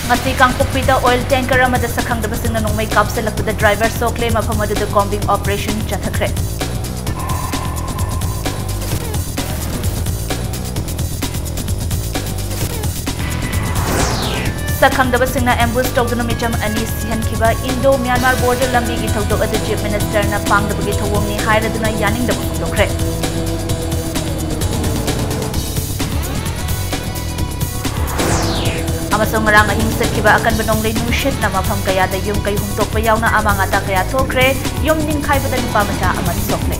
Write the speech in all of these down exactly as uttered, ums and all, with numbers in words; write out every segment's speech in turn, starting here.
ꯉꯁꯤ ꯀꯥꯡꯄꯣꯛꯄꯤꯗ oil tanker ꯑꯃꯗ ꯁꯛꯈꯪꯗꯕꯁꯤꯡꯅ ꯅꯣꯡꯃꯩ ꯀꯥꯞꯁꯤꯜꯂꯛꯄꯗ driver ꯁꯣꯛꯂꯦ꯫ ꯃꯐꯝ ꯑꯗꯨꯗ combing operation ꯆꯠꯊꯈ꯭ꯔꯦ꯫ ꯁꯛꯈꯪꯗꯕꯁꯤꯡꯅ ambush ꯇꯧꯗꯨꯅ ꯃꯤꯆꯝ ꯑꯅꯤ ꯁꯤꯍꯟꯈꯤꯕ꯫ Indo Myanmar border ꯂꯝꯕꯤꯒꯤ ꯊꯧꯗꯣꯛ ꯑꯗꯨ Chief Minister ꯅ ꯄꯥꯡꯗꯕꯒꯤ ꯊꯧꯑꯣꯡꯅꯤ ꯍꯥꯏꯔꯗꯨꯅ ꯌꯥꯅꯤꯡꯗꯕ ꯐꯣꯡꯗꯣꯛꯈ꯭ꯔꯦ꯫ ꯑꯃꯁꯨꯡ ꯉꯔꯥꯡ ꯑꯍꯤꯡ ꯁꯤꯠꯈꯤꯕ ꯑꯀꯟꯕ ꯅꯣꯡꯂꯩ ꯅꯨꯡꯁꯤꯠꯅ ꯃꯐꯝ ꯀꯌꯥꯗ ꯌꯨꯝ ꯀꯩ ꯍꯨꯝꯇꯣꯛꯄ ꯌꯥꯎꯅ ꯑꯃꯥꯡ ꯑꯇꯥ ꯀꯌꯥ ꯊꯣꯛꯈ꯭ꯔꯦ꯫ ꯌꯨꯝ ꯅꯤꯡꯈꯥꯏꯕꯗ ꯅꯨꯄꯥ ꯃꯆꯥ ꯑꯃ ꯁꯣꯛꯂꯦ꯫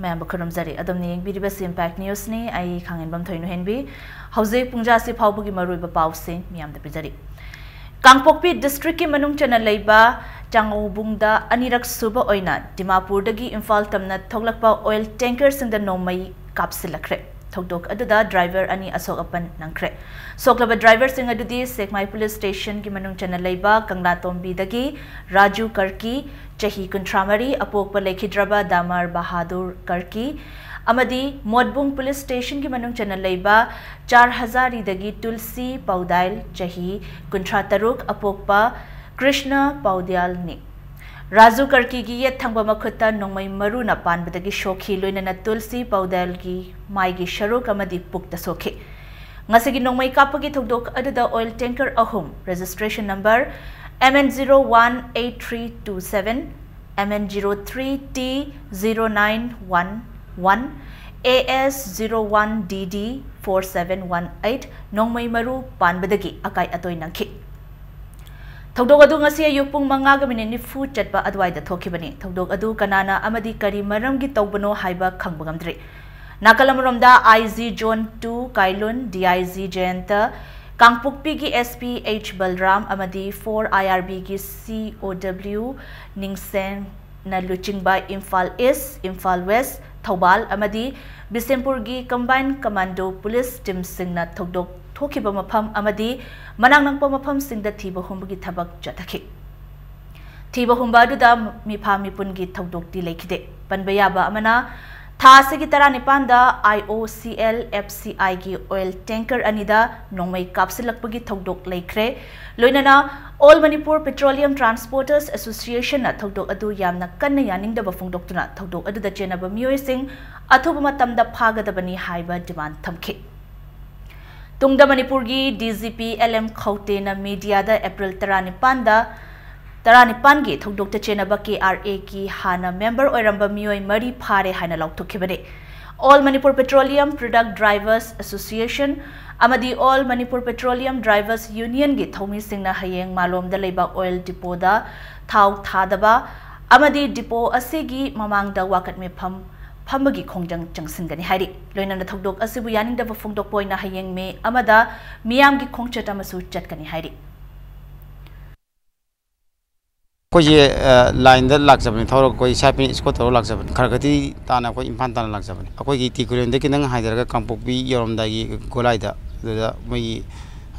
ꯃꯌꯥꯝꯕꯨ ꯈꯨꯔꯨꯝꯖꯔꯤ꯫ ꯑꯗꯣꯝꯅ ꯌꯦꯡꯕꯤꯔꯤꯕꯁꯤ Impact News ꯅꯤ꯫ ꯑꯩ ꯈꯥꯡꯉꯦꯟꯕꯝ ꯊꯣꯏꯅꯨꯍꯦꯟꯕꯤ꯫ ꯍꯧꯖꯤꯛ ꯄꯨꯡꯖꯥꯁꯤ ꯐꯥꯎꯕꯒꯤ ꯃꯔꯨꯑꯣꯏꯕ ꯄꯥꯎꯁꯤꯡ ꯃꯤꯌꯥꯝꯗ ꯄꯤꯖꯔꯤ꯫ ꯀꯥꯡꯄꯣꯛꯄꯤ district ꯀꯤ ꯃꯅꯨꯡ ꯆꯟꯅ ꯂꯩꯕ ꯆꯥꯉꯧꯕꯨꯡꯗ ꯑꯅꯤꯔꯛ ꯁꯨꯕ ꯑꯣꯏꯅ ꯗꯤꯃꯥꯄꯨꯔꯗꯒꯤ ꯏꯝꯐꯥꯜ ꯇꯝꯅ ꯊꯣꯛꯂꯛꯄ oil tanker ꯁꯤꯡꯗ ꯅꯣꯡꯃꯩ ꯀꯥꯞꯁꯤꯜꯂꯛꯈ꯭ꯔꯦ꯫ ꯊꯧꯗꯣꯛ ꯑꯗꯨꯗ driver ꯑꯅꯤ ꯑꯁꯣꯛ ꯑꯄꯟ ꯅꯪꯈ꯭ꯔꯦ꯫ ꯁꯣꯛꯂꯕ driver ꯁꯤꯡ ꯑꯗꯨꯗꯤ ꯁꯦꯛꯃꯥꯏ police station ꯒꯤ ꯃꯅꯨꯡ ꯆꯟꯅ ꯂꯩꯕ ꯀꯪꯂꯥꯇꯣꯝꯕꯤꯗꯒꯤ ꯔꯥꯖꯨ ꯀꯔꯀꯤ, ꯆꯍꯤ ꯀꯨꯟꯊ꯭ꯔꯥ ꯃꯔꯤ, ꯑꯄꯣꯛꯄ ꯂꯩꯈꯤꯗ꯭ꯔꯕ ꯗꯥꯃꯔ ꯕꯍꯥꯗꯨꯔ ꯀꯔꯀꯤ, ꯑꯃꯗꯤ ꯃꯣꯠꯕꯨꯡ police station ꯒꯤ ꯃꯅꯨꯡ ꯆꯟꯅ ꯂꯩꯕ ꯆꯥꯔ ꯍꯖꯥꯔꯤꯗꯒꯤ ꯇꯨꯜꯁꯤ ꯄꯥꯎꯗꯥꯏꯜ, ꯆꯍꯤ ꯀꯨꯟꯊ꯭ꯔꯥ ꯇꯔꯨꯛ, ꯑꯄꯣꯛꯄ ꯀ꯭ꯔꯤꯁꯅ ꯄꯥꯎꯗꯤꯌꯥꯜꯅꯤ꯫ ꯔꯥꯖꯨ ꯀꯔꯀꯤꯒꯤ ꯌꯦꯠ ꯊꯪꯕ ꯃꯈꯨꯠꯇ ꯅꯣꯡꯃꯩ ꯃꯔꯨꯅ ꯄꯥꯟꯕꯗꯒꯤ ꯁꯣꯛꯈꯤ, ꯂꯣꯏꯅꯅ ꯇꯨꯜꯁꯤ ꯄꯥꯎꯗꯥꯏꯜꯒꯤ ꯃꯥꯏꯒꯤ ꯁꯔꯨꯛ ꯑꯃꯗꯤ ꯄꯨꯛꯇ ꯁꯣꯛꯈꯤ꯫ ꯉꯁꯤꯒꯤ ꯅꯣꯡꯃꯩ ꯀꯥꯞꯄꯒꯤ ꯊꯧꯗꯣꯛ ꯑꯗꯨꯗ oil tanker ꯑꯍꯨꯝ, registration number M N zero one eight three two seven, M N zero three T zero nine one one, A S zero one D D four seven one eight, ꯅꯣꯡꯃꯩ ꯃꯔꯨ ꯄꯥꯟꯕꯗꯒꯤ ꯑꯀꯥꯏ ꯑꯇꯣꯏ ꯅꯪꯈꯤ꯫ ꯊꯧꯗꯣꯛ ꯑꯗꯨ ꯉꯁꯤ ꯑꯌꯨꯛ ꯄꯨꯡ ꯃꯉꯥꯒ ꯃꯤꯅꯤꯠ ꯅꯤꯐꯨ ꯆꯠꯄ ꯑꯗꯨꯋꯥꯏꯗ ꯊꯣꯛꯈꯤꯕꯅꯤ꯫ ꯊꯧꯗꯣꯛ ꯑꯗꯨ ꯀꯅꯥꯅ ꯑꯃꯗꯤ ꯀꯔꯤ ꯃꯔꯝꯒꯤ ꯇꯧꯕꯅꯣ ꯍꯥꯏꯕ ꯈꯪꯕ ꯉꯝꯗ꯭ꯔꯤ꯫ ꯅꯥꯀꯜ ꯑꯃꯔꯣꯝꯗ, I G Zone two ꯀꯥꯏꯂꯨꯟ, D I G ꯖꯌꯟꯇ, ꯀꯥꯡꯄꯣꯛꯄꯤꯒꯤ S P H ꯕꯜꯔꯥꯝ ꯑꯃꯗꯤ four I R B ꯒꯤ C O W ꯅꯤꯡꯁꯦꯟꯅ ꯂꯨꯆꯤꯡꯕ ꯏꯝꯐꯥꯜ East, ꯏꯝꯐꯥꯜ West, ꯊꯧꯕꯥꯜ ꯑꯃꯗꯤ ꯕꯤꯁꯦꯝꯄꯨꯔꯒꯤ Combined Commando police team ꯁꯤꯡꯅ ꯊꯧꯗꯣꯛ ꯊꯣꯛꯈꯤꯕ ꯃꯐꯝ ꯑꯃꯗꯤ ꯃꯅꯥꯛ ꯅꯛꯄ ꯃꯐꯝꯁꯤꯡꯗ ꯊꯤꯕ ꯍꯨꯝꯕꯒꯤ ꯊꯕꯛ ꯆꯠꯊꯈꯤ꯫ ꯊꯤꯕ ꯍꯨꯝꯕ ꯑꯗꯨꯗ ꯃꯤꯐꯥ ꯃꯤꯄꯨꯟꯒꯤ ꯊꯧꯗꯣꯛꯇꯤ ꯂꯩꯈꯤꯗꯦ꯫ ꯄꯟꯕ ꯌꯥꯕ ꯑꯃꯅ, ꯊꯥ ꯑꯁꯤꯒꯤ ꯇꯔꯥꯅꯤꯄꯥꯟꯗ I O C L F C I ꯒꯤ oil tanker ꯑꯅꯤꯗ ꯅꯣꯡꯃꯩ ꯀꯥꯞꯁꯤꯜꯂꯛꯄꯒꯤ ꯊꯧꯗꯣꯛ ꯂꯩꯈ꯭ꯔꯦ꯫ ꯂꯣꯏꯅꯅ All Manipur Petroleum Transporters Association ꯅ ꯊꯧꯗꯣꯛ ꯑꯗꯨ ꯌꯥꯝꯅ ꯀꯟꯅ ꯌꯥꯅꯤꯡꯗꯕ ꯐꯣꯡꯗꯣꯛꯇꯨꯅ ꯊꯧꯗꯣꯛ ꯑꯗꯨꯗ ꯆꯦꯟꯅꯕ ꯃꯤꯑꯣꯏꯁꯤꯡ ꯑꯊꯨꯕ ꯃꯇꯝꯗ ꯐꯥꯒꯗꯕꯅꯤ ꯍꯥꯏꯕ demand ꯊꯝꯈꯤ꯫ ꯇꯨꯡꯗ ꯃꯅꯤꯄꯨꯔꯒꯤ D G P L M ꯈꯧꯇꯦꯅ media the April ꯇꯔꯥꯅꯤꯄꯥꯟꯗ, ꯇꯔꯥꯅꯤꯄꯥꯟꯒꯤ ꯊꯧꯗꯣꯛꯇ ꯆꯦꯟꯅꯕ K R A ꯒꯤ ꯍꯥꯟꯅ member ꯑꯣꯏꯔꯝꯕ ꯃꯤꯑꯣꯏ ꯃꯔꯤ ꯐꯥꯔꯦ ꯍꯥꯏꯅ ꯂꯥꯎꯊꯣꯛꯈꯤꯕꯅꯤ꯫ All Manipur Petroleum Product Drivers Association ꯑꯃꯗꯤ All Manipur Petroleum Drivers Union ꯒꯤ ꯊꯧꯃꯤꯁꯤꯡꯅ ꯍꯌꯦꯡ ꯃꯥꯂꯣꯝꯗ ꯂꯩꯕ oil depot ꯗ ꯊꯥꯎ ꯊꯥꯗꯕ ꯑꯃꯗꯤ depot ꯑꯁꯤꯒꯤ ꯃꯃꯥꯡꯗ ꯋꯥꯀꯠ ꯃꯤꯐꯝ ꯐꯝꯕꯒꯤ ꯈꯣꯡꯖꯪ ꯆꯪꯁꯤꯟꯒꯅꯤ ꯍꯥꯏꯔꯤ꯫ ꯂꯣꯏꯅꯅ ꯊꯧꯗꯣꯛ ꯑꯁꯤꯕꯨ ꯌꯥꯅꯤꯡꯗꯕ ꯐꯣꯡꯗꯣꯛꯄ ꯑꯣꯏꯅ ꯍꯌꯦꯡ May ꯑꯃꯗ ꯃꯤꯌꯥꯝꯒꯤ ꯈꯣꯡꯆꯠ ꯑꯃꯁꯨ ꯆꯠꯀꯅꯤ ꯍꯥꯏꯔꯤ꯫ ꯑꯩꯈꯣꯏꯁꯦ, ꯑ, line ꯗ ꯂꯥꯛꯆꯕꯅꯤ, ꯊꯧꯔꯒ ꯑꯩꯈꯣꯏ ꯁꯥꯏꯠ ꯄꯤꯅ escort ꯇꯧꯔꯒ ꯂꯥꯛꯆꯕꯅꯤ꯫ ꯈꯔ ꯈꯔꯗꯤ ꯇꯥꯅ ꯑꯩꯈꯣꯏ ꯏꯝꯐꯥꯜ ꯇꯥꯅ ꯂꯥꯛꯆꯕꯅꯤ꯫ ꯑꯩꯈꯣꯏꯒꯤ ꯇꯤ ꯈꯨꯂꯦꯟꯗꯒꯤ ꯈꯤꯇꯪ ꯍꯥꯏꯊꯔꯒ ꯀꯥꯡꯄꯣꯛꯄꯤ ꯌꯧꯔꯝꯗꯥꯏꯒꯤ ꯒꯣꯂꯥꯏꯗ, ꯑꯗꯨꯗ ꯃꯣꯏꯒꯤ,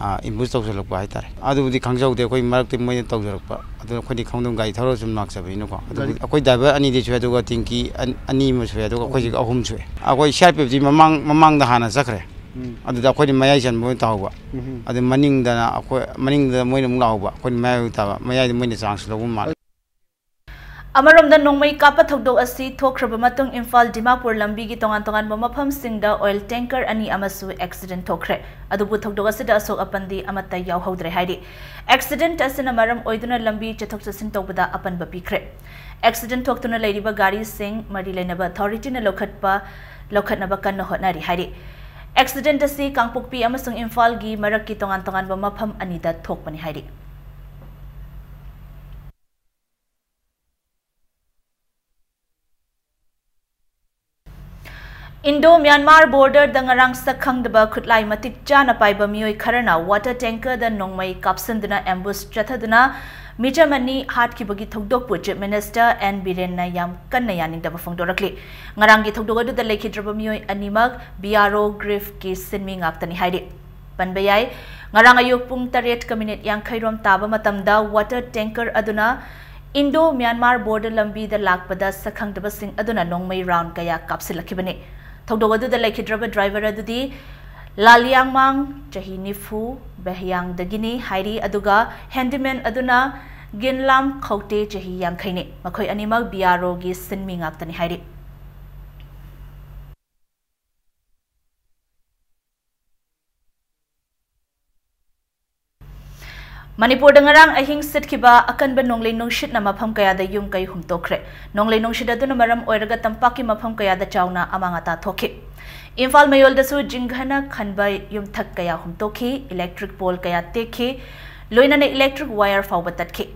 ꯑ, ambush ꯇꯧꯁꯤꯜꯂꯛꯄ ꯍꯥꯏꯇꯥꯔꯦ꯫ ꯑꯗꯨꯕꯨꯗꯤ ꯈꯪꯖꯍꯧꯗꯦ, ꯑꯩꯈꯣꯏ ꯃꯔꯛꯇ ꯃꯣꯏꯅ ꯇꯧꯖꯔꯛꯄ꯫ ꯑꯗꯨꯅ ꯑꯩꯈꯣꯏꯗꯤ ꯈꯪꯗꯝ ꯒꯥꯔꯤ ꯊꯧꯔꯒ ꯁꯨꯝ ꯂꯥꯛꯆꯕꯅꯤꯅꯀꯣ꯫ ꯑꯗꯨꯕꯨ ꯒꯥꯔꯤ ꯑꯩꯈꯣꯏ driver ꯑꯅꯤꯗꯤ ꯁꯣꯛꯑꯦ, ꯑꯗꯨꯒ tanky ꯑꯟ-, ꯑꯅꯤ ꯑꯃ ꯁꯣꯛꯑꯦ, ꯑꯗꯨꯒ ꯑꯩꯈꯣꯏꯁꯤ ꯑꯍꯨꯝ ꯁꯣꯛꯑꯦ꯫ ꯑꯩꯈꯣꯏ C R P F T ꯃꯃꯥꯡ, ꯃꯃꯥꯡꯗ ꯍꯥꯟꯅ ꯆꯠꯈ꯭ꯔꯦ꯫ ꯎꯝ꯫ ꯑꯗꯨꯗ ꯑꯩꯈꯣꯏꯗꯤ ꯃꯌꯥꯏ ꯆꯟꯕ ꯑꯣꯏꯅ ꯇꯧꯍꯧꯕ꯫ ꯎꯝ꯫ ꯑꯗꯨ ꯃꯅꯤꯡꯗꯅ ꯑꯩꯈꯣꯏ, ꯃꯅꯤꯡꯗ ꯃꯣꯏꯅ ꯑꯃꯨꯛ ꯂꯥꯛꯍꯧꯕ, ꯑꯩꯈꯣꯏꯅ ꯃꯌꯥꯏ ꯑꯣꯏꯅ ꯇꯥꯕ, ꯃꯌꯥꯏꯗ ꯃꯣꯏꯅ chance ꯂꯧꯕ ꯃꯥꯜꯂꯦ꯫ ꯑꯃꯔꯣꯝꯗ ꯅꯣꯡꯃꯩ ꯀꯥꯞꯄ ꯊꯧꯗꯣꯛ ꯑꯁꯤ ꯊꯣꯛꯈ꯭ꯔꯕ ꯃꯇꯨꯡ ꯏꯝꯐꯥꯜ ꯗꯤꯃꯥꯄꯨꯔ ꯂꯝꯕꯤꯒꯤ ꯇꯣꯉꯥꯟ ꯇꯣꯉꯥꯟꯕ ꯃꯐꯝꯁꯤꯡꯗ oil tanker ꯑꯅꯤ ꯑꯃꯁꯨ accident ꯊꯣꯛꯈ꯭ꯔꯦ꯫ ꯑꯗꯨꯕꯨ ꯊꯧꯗꯣꯛ ꯑꯁꯤꯗ ꯑꯁꯣꯛ ꯑꯄꯟꯗꯤ ꯑꯃꯠꯇ ꯌꯥꯎꯍꯧꯗ꯭ꯔꯦ ꯍꯥꯏꯔꯤ꯫ Accident ꯑꯁꯤꯅ ꯃꯔꯝ ꯑꯣꯏꯗꯨꯅ ꯂꯝꯕꯤ ꯆꯠꯊꯣꯛ ꯆꯠꯁꯤꯟ ꯇꯧꯕꯗ ꯑꯄꯟꯕ ꯄꯤꯈ꯭ꯔꯦ꯫ Accident ꯊꯣꯛꯇꯨꯅ ꯂꯩꯔꯤꯕ ꯒꯥꯔꯤꯁꯤꯡ ꯃꯔꯤ ꯂꯩꯅꯕ authority ꯅ ꯂꯧꯈꯠꯄ, ꯂꯧꯈꯠꯅꯕ ꯀꯟꯅ ꯍꯣꯠꯅꯔꯤ ꯍꯥꯏꯔꯤ꯫ Accident ꯑꯁꯤ ꯀꯥꯡꯄꯣꯛꯄꯤ ꯑꯃꯁꯨꯡ ꯏꯝꯐꯥꯜꯒꯤ ꯃꯔꯛꯀꯤ ꯇꯣꯉꯥꯟ ꯇꯣꯉꯥꯟꯕ ꯃꯐꯝ ꯑꯅꯤꯗ ꯊꯣꯛꯄꯅꯤ ꯍꯥꯏꯔꯤ꯫ Indo Myanmar border ꯗ ꯉꯔꯥꯡ ꯁꯛ ꯈꯪꯗꯕ ꯈꯨꯠꯂꯥꯏ ꯃꯇꯤꯛ ꯆꯥꯅ ꯄꯥꯏꯕ ꯃꯤꯑꯣꯏ ꯈꯔꯅ water tanker ꯗ ꯅꯣꯡꯃꯩ ꯀꯥꯞꯁꯤꯟꯗꯨꯅ ambush ꯆꯠꯊꯗꯨꯅ ꯃꯤꯆꯝ ꯑꯅꯤ ꯍꯥꯠꯈꯤꯕꯒꯤ ꯊꯧꯗꯣꯛꯄꯨ Chief Minister N ꯕꯤꯔꯦꯟꯅ ꯌꯥꯝ ꯀꯟꯅ ꯌꯥꯅꯤꯡꯗꯕ ꯐꯣꯡꯗꯣꯔꯛꯂꯤ꯫ ꯉꯔꯥꯡꯒꯤ ꯊꯧꯗꯣꯛ ꯑꯗꯨꯗ ꯂꯩꯈꯤꯗ꯭ꯔꯕ ꯃꯤꯑꯣꯏ ꯑꯅꯤꯃꯛ B R O GRIFF ꯀꯤ ꯁꯤꯟꯃꯤ ꯉꯥꯛꯇꯅꯤ ꯍꯥꯏꯔꯤ꯫ ꯄꯟꯕ ꯌꯥꯏ, ꯉꯔꯥꯡ ꯑꯌꯨꯛ ꯄꯨꯡ ꯇꯔꯦꯠꯀ minute ꯌꯥꯡꯈꯩ ꯔꯣꯝ ꯇꯥꯕ ꯃꯇꯝꯗ water tanker ꯑꯗꯨꯅ ꯏꯟꯗꯣ ꯃ꯭ꯌꯥꯟꯃꯥꯔ ꯕꯣꯔꯗꯔ ꯂꯝꯕꯤꯗ ꯂꯥꯛꯄꯗ ꯁꯛꯈꯪꯗꯕꯁꯤꯡ ꯑꯗꯨꯅ ꯅꯣꯡꯃꯩ ꯔꯥꯎꯟ ꯀꯌꯥ ꯀꯥꯞꯁꯤꯜꯂꯛꯈꯤꯕꯅꯤ꯫ ꯊꯧꯗꯣꯛ ꯑꯗꯨꯗ ꯂꯩꯈꯤꯗ꯭ꯔꯕ ꯗ꯭ꯔꯥꯏꯚꯔ ꯑꯗꯨꯗꯤ ꯂꯥꯂꯤꯌꯥꯡꯃꯥꯡ, ꯆꯍꯤ ꯅꯤꯐꯨ, ꯕꯦꯍꯌꯥꯡꯗꯒꯤꯅꯤ ꯍꯥꯏꯔꯤ, ꯑꯗꯨꯒ ꯍꯦꯟꯗꯤꯃꯦꯟ ꯑꯗꯨꯅ ꯒꯤꯟꯂꯥꯝ ꯈꯧꯇꯦ, ꯆꯍꯤ ꯌꯥꯡꯈꯩꯅꯤ꯫ ꯃꯈꯣꯏ ꯑꯅꯤꯃꯛ ꯕꯤ ꯑꯥꯔ ꯑꯣꯒꯤ ꯁꯤꯟꯃꯤ ꯉꯥꯛꯇꯅꯤ ꯍꯥꯏꯔꯤ꯫ ꯃꯅꯤꯄꯨꯔꯗ ꯉꯔꯥꯡ ꯑꯍꯤꯡ ꯁꯤꯠꯈꯤꯕ ꯑꯀꯟꯕ ꯅꯣꯡꯂꯩ ꯅꯨꯡꯁꯤꯠꯅ ꯃꯐꯝ ꯀꯌꯥꯗ ꯌꯨꯝ ꯀꯩ ꯍꯨꯝꯇꯣꯛꯈ꯭ꯔꯦ꯫ ꯅꯣꯡꯂꯩ ꯅꯨꯡꯁꯤꯠ ꯑꯗꯨꯅ ꯃꯔꯝ ꯑꯣꯏꯔꯒ ꯇꯝꯄꯥꯛꯀꯤ ꯃꯐꯝ ꯀꯌꯥꯗ ꯆꯥꯎꯅ ꯑꯃꯥꯡ ꯑꯇꯥ ꯊꯣꯛꯈꯤ꯫ ꯏꯝꯐꯥꯜ ꯃꯌꯣꯜꯗꯁꯨ ꯖꯤꯡꯒꯅ ꯈꯟꯕ ꯌꯨꯝꯊꯛ ꯀꯌꯥ ꯍꯨꯝꯇꯣꯛꯈꯤ, ꯏꯂꯦꯛꯇ꯭ꯔꯤꯛ ꯄꯣꯜ ꯀꯌꯥ ꯇꯦꯛꯈꯤ, ꯂꯣꯏꯅꯅ ꯏꯂꯦꯛꯇ꯭ꯔꯤꯛ ꯋꯥꯌꯔ ꯐꯥꯎꯕ ꯇꯠꯈꯤ꯫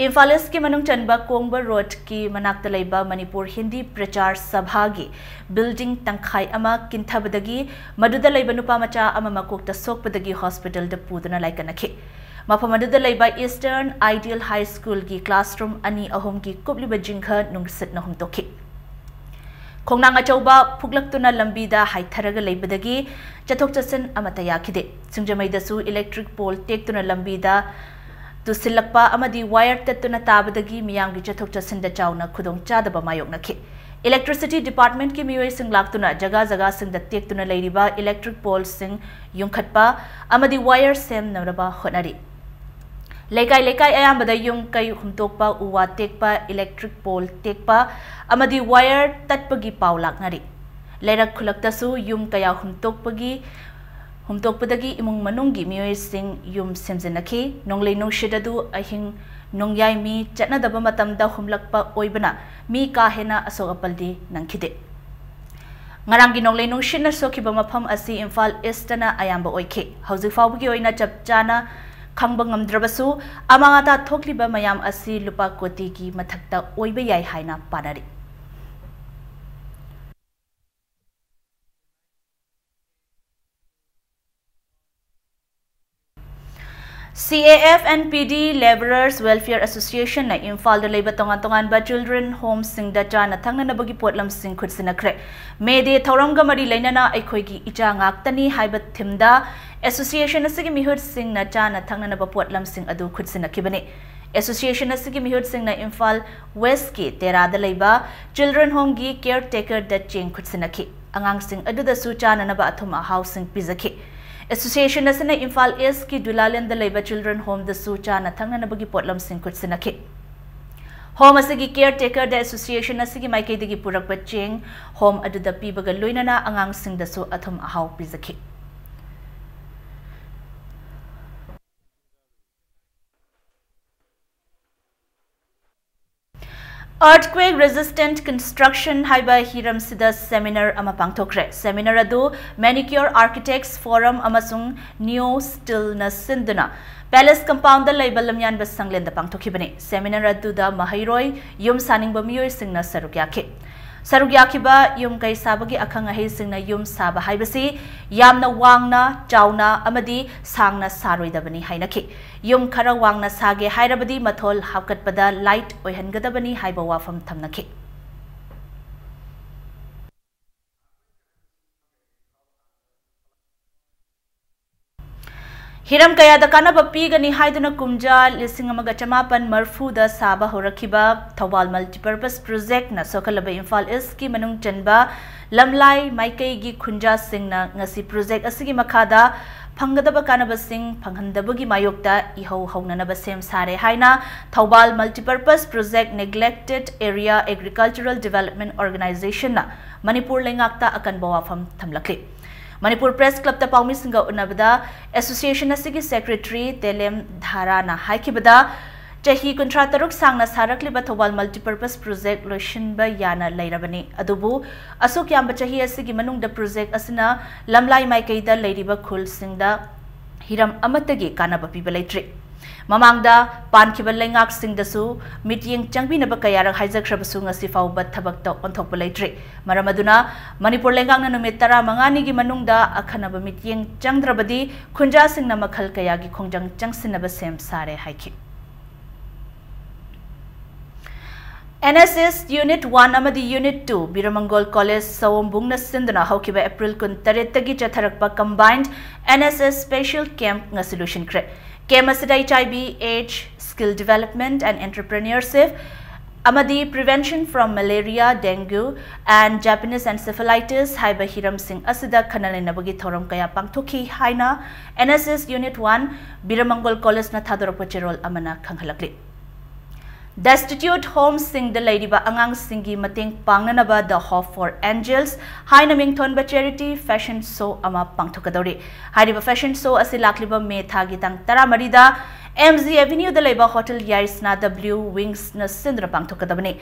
ꯏꯝꯐꯥꯜ ꯏꯁꯀꯤ ꯃꯅꯨꯡ ꯆꯟꯕ ꯀꯣꯡꯕ ꯔꯣꯗꯀꯤ ꯃꯅꯥꯛꯇ ꯂꯩꯕ ꯃꯅꯤꯄꯨꯔ ꯍꯤꯟꯗꯤ ꯄ꯭ꯔꯆꯥꯔ ꯁꯚꯥꯒꯤ ꯕꯤꯜꯗꯤꯡ ꯇꯪꯈꯥꯏ ꯑꯃ ꯀꯤꯟꯊꯕꯗꯒꯤ ꯃꯗꯨꯗ ꯂꯩꯕ ꯅꯨꯄꯥ ꯃꯆꯥ ꯑꯃ ꯃꯀꯣꯛꯇ ꯁꯣꯛꯄꯗꯒꯤ ꯍꯣꯁꯄꯤꯇꯥꯜꯗ ꯄꯨꯗꯨꯅ ꯂꯥꯏꯀꯠꯅꯈꯤ꯫ ꯃꯐꯝ ꯑꯗꯨꯗ ꯂꯩꯕ ꯏꯁꯇꯔꯟ ꯑꯥꯏꯗꯤꯌꯦꯜ ꯍꯥꯏ ꯁ꯭ꯀꯨꯜꯒꯤ ꯀ꯭ꯂꯥꯁꯔꯨꯝ ꯑꯅꯤ ꯑꯍꯨꯝꯒꯤ ꯀꯨꯞꯂꯤꯕ ꯖꯤꯡꯒ ꯅꯨꯡꯁꯤꯠꯅ ꯍꯨꯝꯇꯣꯛꯈꯤ꯫ ꯈꯣꯡꯅꯥꯡ ꯑꯆꯧꯕ ꯐꯨꯛꯂꯛꯇꯨꯅ ꯂꯝꯕꯤꯗ ꯍꯥꯏꯊꯔꯒ ꯂꯩꯕꯗꯒꯤ ꯆꯠꯊꯣꯛ ꯆꯠꯁꯤꯟ ꯑꯃꯠꯇ ꯌꯥꯈꯤꯗꯦ꯫ ꯁꯤꯡꯖꯃꯩꯗꯁꯨ ꯏꯂꯦꯛꯇ꯭ꯔꯤꯛ ꯄꯣꯜ ꯇꯦꯛꯇꯨꯅ ꯂꯝꯕꯤꯗ ꯇꯨꯁꯤꯜꯂꯛꯄ ꯑꯃꯗꯤ ꯋꯥꯌꯔ ꯇꯠꯇꯨꯅ ꯇꯥꯕꯗꯒꯤ ꯃꯤꯌꯥꯝꯒꯤ ꯆꯠꯊꯣꯛ ꯆꯠꯁꯤꯟꯗ ꯆꯥꯎꯅ ꯈꯨꯗꯣꯡꯆꯥꯗꯕ ꯃꯥꯌꯣꯛꯅꯈꯤ꯫ ꯏꯂꯦꯛꯇ꯭ꯔꯤꯁꯤꯇꯤ ꯗꯤꯄꯥꯔꯠꯃꯦꯟꯠꯀꯤ ꯃꯤꯑꯣꯏꯁꯤꯡ ꯂꯥꯛꯇꯨꯅ ꯖꯒꯥ ꯖꯒꯥꯁꯤꯡꯗ ꯇꯦꯛꯇꯨꯅ ꯂꯩꯔꯤꯕ ꯏꯂꯦꯛꯇ꯭ꯔꯤꯛ ꯄꯣꯜꯁꯤꯡ ꯌꯨꯡꯈꯠꯄ ꯑꯃꯗꯤ ꯋꯥꯌꯔ ꯁꯦꯝꯅꯅꯕ ꯍꯣꯠꯅꯔꯤ꯫ ꯂꯩꯀꯥꯏ ꯂꯩꯀꯥꯏ ꯑꯌꯥꯝꯕꯗ ꯌꯨꯝ ꯀꯩ ꯍꯨꯝꯇꯣꯛꯄ, ꯎ ꯋꯥ ꯇꯦꯛꯄ, ꯏꯂꯦꯛꯇ꯭ꯔꯤꯛ ꯄꯣꯜ ꯇꯦꯛꯄ ꯑꯃꯗꯤ ꯋꯥꯌꯔ ꯇꯠꯄꯒꯤ ꯄꯥꯎ ꯂꯥꯛꯅꯔꯤ꯫ ꯂꯩꯔꯛ ꯈꯨꯜꯂꯛꯇꯁꯨ ꯌꯨꯝ ꯀꯌꯥ ꯍꯨꯝꯇꯣꯛꯄꯒꯤ, ꯍꯨꯝꯇꯣꯛꯄꯗꯒꯤ ꯏꯃꯨꯡ ꯃꯅꯨꯡꯒꯤ ꯃꯤꯑꯣꯏꯁꯤꯡ ꯌꯨꯝ ꯁꯦꯝꯖꯤꯟꯅꯈꯤ꯫ ꯅꯣꯡꯂꯩ ꯅꯨꯡꯁꯤꯠ ꯑꯗꯨ ꯑꯍꯤꯡ ꯅꯣꯡꯌꯥꯏ ꯃꯤ ꯆꯠꯅꯗꯕ ꯃꯇꯝꯗ ꯍꯨꯝꯂꯛꯄ ꯑꯣꯏꯕꯅ ꯃꯤ ꯀꯥ ꯍꯦꯟꯅ ꯑꯁꯣꯛ ꯑꯄꯜꯗꯤ ꯅꯪꯈꯤꯗꯦ꯫ ꯉꯔꯥꯡꯒꯤ ꯅꯣꯡꯂꯩ ꯅꯨꯡꯁꯤꯠꯅ ꯁꯣꯛꯈꯤꯕ ꯃꯐꯝ ꯑꯁꯤ ꯏꯝꯐꯥꯜ ꯏꯁꯇꯅ ꯑꯌꯥꯝꯕ ꯑꯣꯏꯈꯤ꯫ ꯍꯧꯖꯤꯛ ꯐꯥꯎꯕꯒꯤ ꯑꯣꯏꯅ ꯆꯞ ꯆꯥꯅ ꯈꯪꯕ ꯉꯝꯗ꯭ꯔꯕꯁꯨ, ꯑꯃꯥꯡ ꯑꯇꯥ ꯊꯣꯛꯂꯤꯕ ꯃꯌꯥꯝ ꯑꯁꯤ ꯂꯨꯄꯥ ꯀꯣꯇꯤꯒꯤ ꯃꯊꯛꯇ ꯑꯣꯏꯕ ꯌꯥꯏ ꯍꯥꯏꯅ ꯄꯥꯅꯔꯤ꯫ C A F N P D Labourers Welfare Association ꯅ ꯏꯝꯐꯥꯜꯗ ꯂꯩꯕ ꯇꯣꯉꯥꯟ ꯇꯣꯉꯥꯟꯕ ꯆꯤꯜꯗ꯭ꯔꯦꯟ ꯍꯣꯝꯁꯤꯡꯗ ꯆꯥꯅ ꯊꯛꯅꯅꯕꯒꯤ ꯄꯣꯠꯂꯝꯁꯤꯡ ꯈꯨꯠꯁꯤꯟꯅꯈ꯭ꯔꯦ꯫ ꯃꯦ ꯗꯦ ꯊꯧꯔꯝꯒ ꯃꯔꯤ ꯂꯩꯅꯅ "ꯑꯩꯈꯣꯏꯒꯤ ꯏꯆꯥ ꯉꯥꯛꯇꯅꯤ" ꯍꯥꯏꯕ ꯊꯤꯝꯗ ꯑꯦꯁꯣꯁꯤꯌꯦꯁꯟ ꯑꯁꯤꯒꯤ ꯃꯤꯍꯨꯠꯁꯤꯡꯅ ꯆꯥꯅ ꯊꯛꯅꯅꯕ ꯄꯣꯠꯂꯝꯁꯤꯡ ꯑꯗꯨ ꯈꯨꯠꯁꯤꯟꯅꯈꯤꯕꯅꯤ꯫ ꯑꯦꯁꯣꯁꯤꯌꯦꯁꯟ ꯑꯁꯤꯒꯤ ꯃꯤꯍꯨꯠꯁꯤꯡꯅ ꯏꯝꯐꯥꯜ ꯋꯦꯁꯀꯤ ꯇꯦꯔꯥꯗ ꯂꯩꯕ ꯆꯤꯜꯗ꯭ꯔꯦꯟ ꯍꯣꯝꯒꯤ ꯀꯦꯌꯔ ꯇꯦꯀꯔꯗ ꯆꯦꯡ ꯈꯨꯠꯁꯤꯟꯅꯈꯤ꯫ ꯑꯉꯥꯡꯁꯤꯡ ꯑꯗꯨꯗꯁꯨ ꯆꯥꯅꯅꯕ ꯑꯊꯨꯝ ꯑꯍꯥꯎꯁꯤꯡ ꯄꯤꯖꯈꯤ꯫ ꯑꯦꯁꯣꯁꯤꯌꯦꯁꯟ ꯑꯁꯤꯅ ꯏꯝꯐꯥꯜ ꯏꯁꯀꯤ ꯗꯨꯂꯥꯂꯦꯟꯗ ꯂꯩꯕ ꯆꯤꯜꯗ꯭ꯔꯦꯟ ꯍꯣꯝꯗꯁꯨ ꯆꯥꯅ ꯊꯛꯅꯅꯕꯒꯤ ꯄꯣꯠꯂꯝꯁꯤꯡ ꯈꯨꯠꯁꯤꯟꯅꯈꯤ꯫ ꯍꯣꯝ ꯑꯁꯤꯒꯤ ꯀꯦꯌꯔ ꯇꯦꯀꯔꯗ ꯑꯦꯁꯣꯁꯤꯌꯦꯁꯟ ꯑꯁꯤꯒꯤ ꯃꯥꯏꯀꯩꯗꯒꯤ ꯄꯨꯔꯛꯄ ꯆꯦꯡ ꯍꯣꯝ ꯑꯗꯨꯗ ꯄꯤꯕꯒ ꯂꯣꯏꯅꯅ ꯑꯉꯥꯡꯁꯤꯡꯗꯁꯨ ꯑꯊꯨꯝ ꯑꯍꯥꯎ ꯄꯤꯖꯈꯤ꯫ Earthquake Resistant Construction ꯍꯥꯏꯕ ꯍꯤꯔꯝꯁꯤꯗ ꯁꯦꯃꯤꯅꯥꯔ ꯑꯃ ꯄꯥꯡꯊꯣꯛꯈ꯭ꯔꯦ꯫ ꯁꯦꯃꯤꯅꯥꯔ ꯑꯗꯨ Manicure Architects Forum ꯑꯃꯁꯨꯡ Neo Steelꯅ ꯁꯤꯟꯗꯨꯅ ꯄꯦꯂꯦꯁ ꯀꯝꯄꯥꯎꯟꯗ ꯂꯩꯕ ꯂꯝꯌꯥꯟꯕ ꯁꯪꯂꯦꯟꯗ ꯄꯥꯡꯊꯣꯛꯈꯤꯕꯅꯤ꯫ ꯁꯦꯃꯤꯅꯥꯔ ꯑꯗꯨꯗ ꯃꯍꯩꯔꯣꯏ, ꯌꯨꯝ ꯁꯥꯅꯤꯡꯕ ꯃꯤꯑꯣꯏꯁꯤꯡꯅ ꯁꯔꯨꯛ ꯌꯥꯈꯤ꯫ ꯁꯔꯨꯛ ꯌꯥꯈꯤꯕ ꯌꯨꯝ ꯀꯩ ꯁꯥꯕꯒꯤ ꯑꯈꯪ ꯑꯍꯩꯁꯤꯡꯅ ꯌꯨꯝ ꯁꯥꯕ ꯍꯥꯏꯕꯁꯤ ꯌꯥꯝꯅ ꯋꯥꯡꯅ, ꯆꯥꯎꯅ ꯑꯃꯗꯤ ꯁꯥꯡꯅ ꯁꯥꯔꯣꯏꯗꯕꯅꯤ ꯍꯥꯏꯅꯈꯤ꯫ ꯌꯨꯝ ꯈꯔ ꯋꯥꯡꯅ ꯁꯥꯒꯦ ꯍꯥꯏꯔꯕꯗꯤ ꯃꯊꯣꯜ ꯍꯥꯞꯀꯠꯄꯗ ꯂꯥꯏꯠ ꯑꯣꯏꯍꯟꯒꯗꯕꯅꯤ ꯍꯥꯏꯕ ꯋꯥꯐꯝ ꯊꯝꯅꯈꯤ꯫ ꯍꯤꯔꯝ ꯀꯌꯥꯗ ꯀꯥꯟꯅꯕ ꯄꯤꯒꯅꯤ ꯍꯥꯏꯗꯨꯅ ꯀꯨꯝꯖꯥ ꯂꯤꯁꯤꯡ ꯑꯃꯒ ꯆꯃꯥꯄꯟ ꯃꯔꯐꯨꯗ ꯁꯥꯕ ꯍꯧꯔꯛꯈꯤꯕ ꯊꯧꯕꯥꯜ Multipurpose Projectꯅ ꯁꯣꯛꯍꯜꯂꯕ ꯏꯝꯐꯥꯜ ꯏꯁꯀꯤ ꯃꯅꯨꯡ ꯆꯟꯕ ꯂꯝꯂꯥꯏ ꯃꯥꯏꯀꯩꯒꯤ ꯈꯨꯟꯖꯥꯁꯤꯡꯅ ꯉꯁꯤ ꯄ꯭ꯔꯣꯖꯦꯛ ꯑꯁꯤꯒꯤ ꯃꯈꯥꯗ ꯐꯪꯒꯗꯕ ꯀꯥꯟꯅꯕꯁꯤꯡ ꯐꯪꯍꯟꯗꯕꯒꯤ ꯃꯥꯌꯣꯛꯇ ꯏꯍꯧ ꯍꯧꯅꯅꯕ ꯁꯦꯝ ꯁꯥꯔꯦ ꯍꯥꯏꯅ Thoubal Multipurpose Project Neglected Area Agricultural Development Organizationꯅ Manipur ꯂꯩꯉꯥꯛꯇ ꯑꯀꯟꯕ ꯋꯥꯐꯝ ꯊꯝꯂꯛꯂꯤ꯫ ꯃꯅꯤꯄꯨꯔ ꯄ꯭ꯔꯦꯁ ꯀ꯭ꯂꯕꯇ ꯄꯥꯎꯃꯤꯁꯤꯡꯒ ꯎꯅꯕꯗ ꯑꯦꯁꯣꯁꯤꯌꯦꯁꯟ ꯑꯁꯤꯒꯤ ꯁꯦꯀ꯭ꯔꯦꯇꯔꯤ ꯇꯦꯂꯦꯝ ꯙꯥꯔꯥꯅ ꯍꯥꯏꯈꯤꯕꯗ, ꯆꯍꯤ ꯀꯨꯟꯊ꯭ꯔꯥ ꯇꯔꯨꯛ ꯁꯥꯡꯅ ꯁꯥꯔꯛꯂꯤꯕ ꯊꯧꯕꯥꯜ Multipurpose Project ꯂꯣꯏꯁꯤꯟꯕ ꯌꯥꯅ ꯂꯩꯔꯕꯅꯤ꯫ ꯑꯗꯨꯕꯨ ꯑꯁꯨꯛ ꯌꯥꯝꯕ ꯆꯍꯤ ꯑꯁꯤꯒꯤ ꯃꯅꯨꯡꯗ ꯄ꯭ꯔꯣꯖꯦꯛ ꯑꯁꯤꯅ ꯂꯝꯂꯥꯏ ꯃꯥꯏꯀꯩꯗ ꯂꯩꯔꯤꯕ ꯈꯨꯜꯁꯤꯡꯗ ꯍꯤꯔꯝ ꯑꯃꯠꯇꯒꯤ ꯀꯥꯟꯅꯕ ꯄꯤꯕ ꯂꯩꯇ꯭ꯔꯤ꯫ ꯃꯃꯥꯡꯗ ꯄꯥꯟꯈꯤꯕ ꯂꯩꯉꯥꯛꯁꯤꯡꯗꯁꯨ ꯃꯤꯠꯌꯦꯡ ꯆꯪꯕꯤꯅꯕ ꯀꯌꯥꯔꯛ ꯍꯥꯏꯖꯈ꯭ꯔꯕꯁꯨ ꯉꯁꯤ ꯐꯥꯎꯕ ꯊꯕꯛꯇ ꯑꯣꯟꯊꯣꯛꯄ ꯂꯩꯇ꯭ꯔꯤ꯫ ꯃꯔꯝ ꯑꯗꯨꯅ ꯃꯅꯤꯄꯨꯔ ꯂꯩꯉꯥꯛꯅ ꯅꯨꯃꯤꯠ ꯇꯔꯥꯃꯉꯥꯅꯤꯒꯤ ꯃꯅꯨꯡꯗ ꯑꯈꯟꯅꯕ ꯃꯤꯠꯌꯦꯡ ꯆꯪꯗ꯭ꯔꯕꯗꯤ ꯈꯨꯟꯖꯥꯁꯤꯡꯅ ꯃꯈꯜ ꯀꯌꯥꯒꯤ ꯈꯣꯡꯖꯪ ꯆꯪꯁꯤꯟꯅꯕ ꯁꯦꯝ ꯁꯥꯔꯦ ꯍꯥꯏꯈꯤ꯫ N S S Unit One ꯑꯃꯗꯤ Unit Two ꯕꯤꯔꯃꯪꯒꯣꯜ ꯀꯣꯂꯦꯖ ꯁꯑꯣꯝꯕꯨꯡꯅ ꯁꯤꯟꯗꯨꯅ ꯍꯧꯈꯤꯕ April ꯀꯨꯟꯇꯔꯦꯠꯇꯒꯤ ꯆꯠꯊꯔꯛꯄ Combined N S S Special Camp ꯉꯁꯤ ꯂꯣꯏꯁꯤꯟꯈ꯭ꯔꯦ꯫ ꯀꯦꯝꯞ ꯑꯁꯤꯗ H I V, AIDS, Skill Development and Entrepreneurship, ꯑꯃꯗꯤ Prevention from Malaria, Dengue and Japanese Encephalitis ꯍꯥꯏꯕ ꯍꯤꯔꯝꯁꯤꯡ ꯑꯁꯤꯗ ꯈꯟꯅ ꯅꯩꯅꯕꯒꯤ ꯊꯧꯔꯝ ꯀꯌꯥ ꯄꯥꯡꯊꯣꯛꯈꯤ ꯍꯥꯏꯅ N S S Unit one ꯕꯤꯔꯃꯪꯒꯣꯜ ꯀꯣꯂꯦꯖꯅ ꯊꯥꯗꯣꯔꯛꯄ ꯆꯦꯔꯣꯜ ꯑꯃꯅ ꯈꯪꯍꯜꯂꯛꯂꯤ꯫ Destitute homeꯁꯤꯡꯗ ꯂꯩꯔꯤꯕ ꯑꯉꯥꯡꯁꯤꯡꯒꯤ ꯃꯇꯦꯡ ꯄꯥꯡꯅꯅꯕ The Hope for Angels ꯍꯥꯏꯅ ꯃꯤꯡꯊꯣꯟꯕ charity fashion show ꯑꯃ ꯄꯥꯡꯊꯣꯛꯀꯗꯧꯔꯤ꯫ ꯍꯥꯏꯔꯤꯕ fashion show ꯑꯁꯤ ꯂꯥꯛꯂꯤꯕ ꯃꯦ ꯊꯥꯒꯤ ꯇꯥꯡ ꯇꯔꯥꯃꯔꯤꯗ M G Avenueꯗ ꯂꯩꯕ Hotel Yaisnaꯗ Blue Wingsꯅ ꯁꯤꯟꯗꯨꯅ ꯄꯥꯡꯊꯣꯛꯀꯗꯕꯅꯤ꯫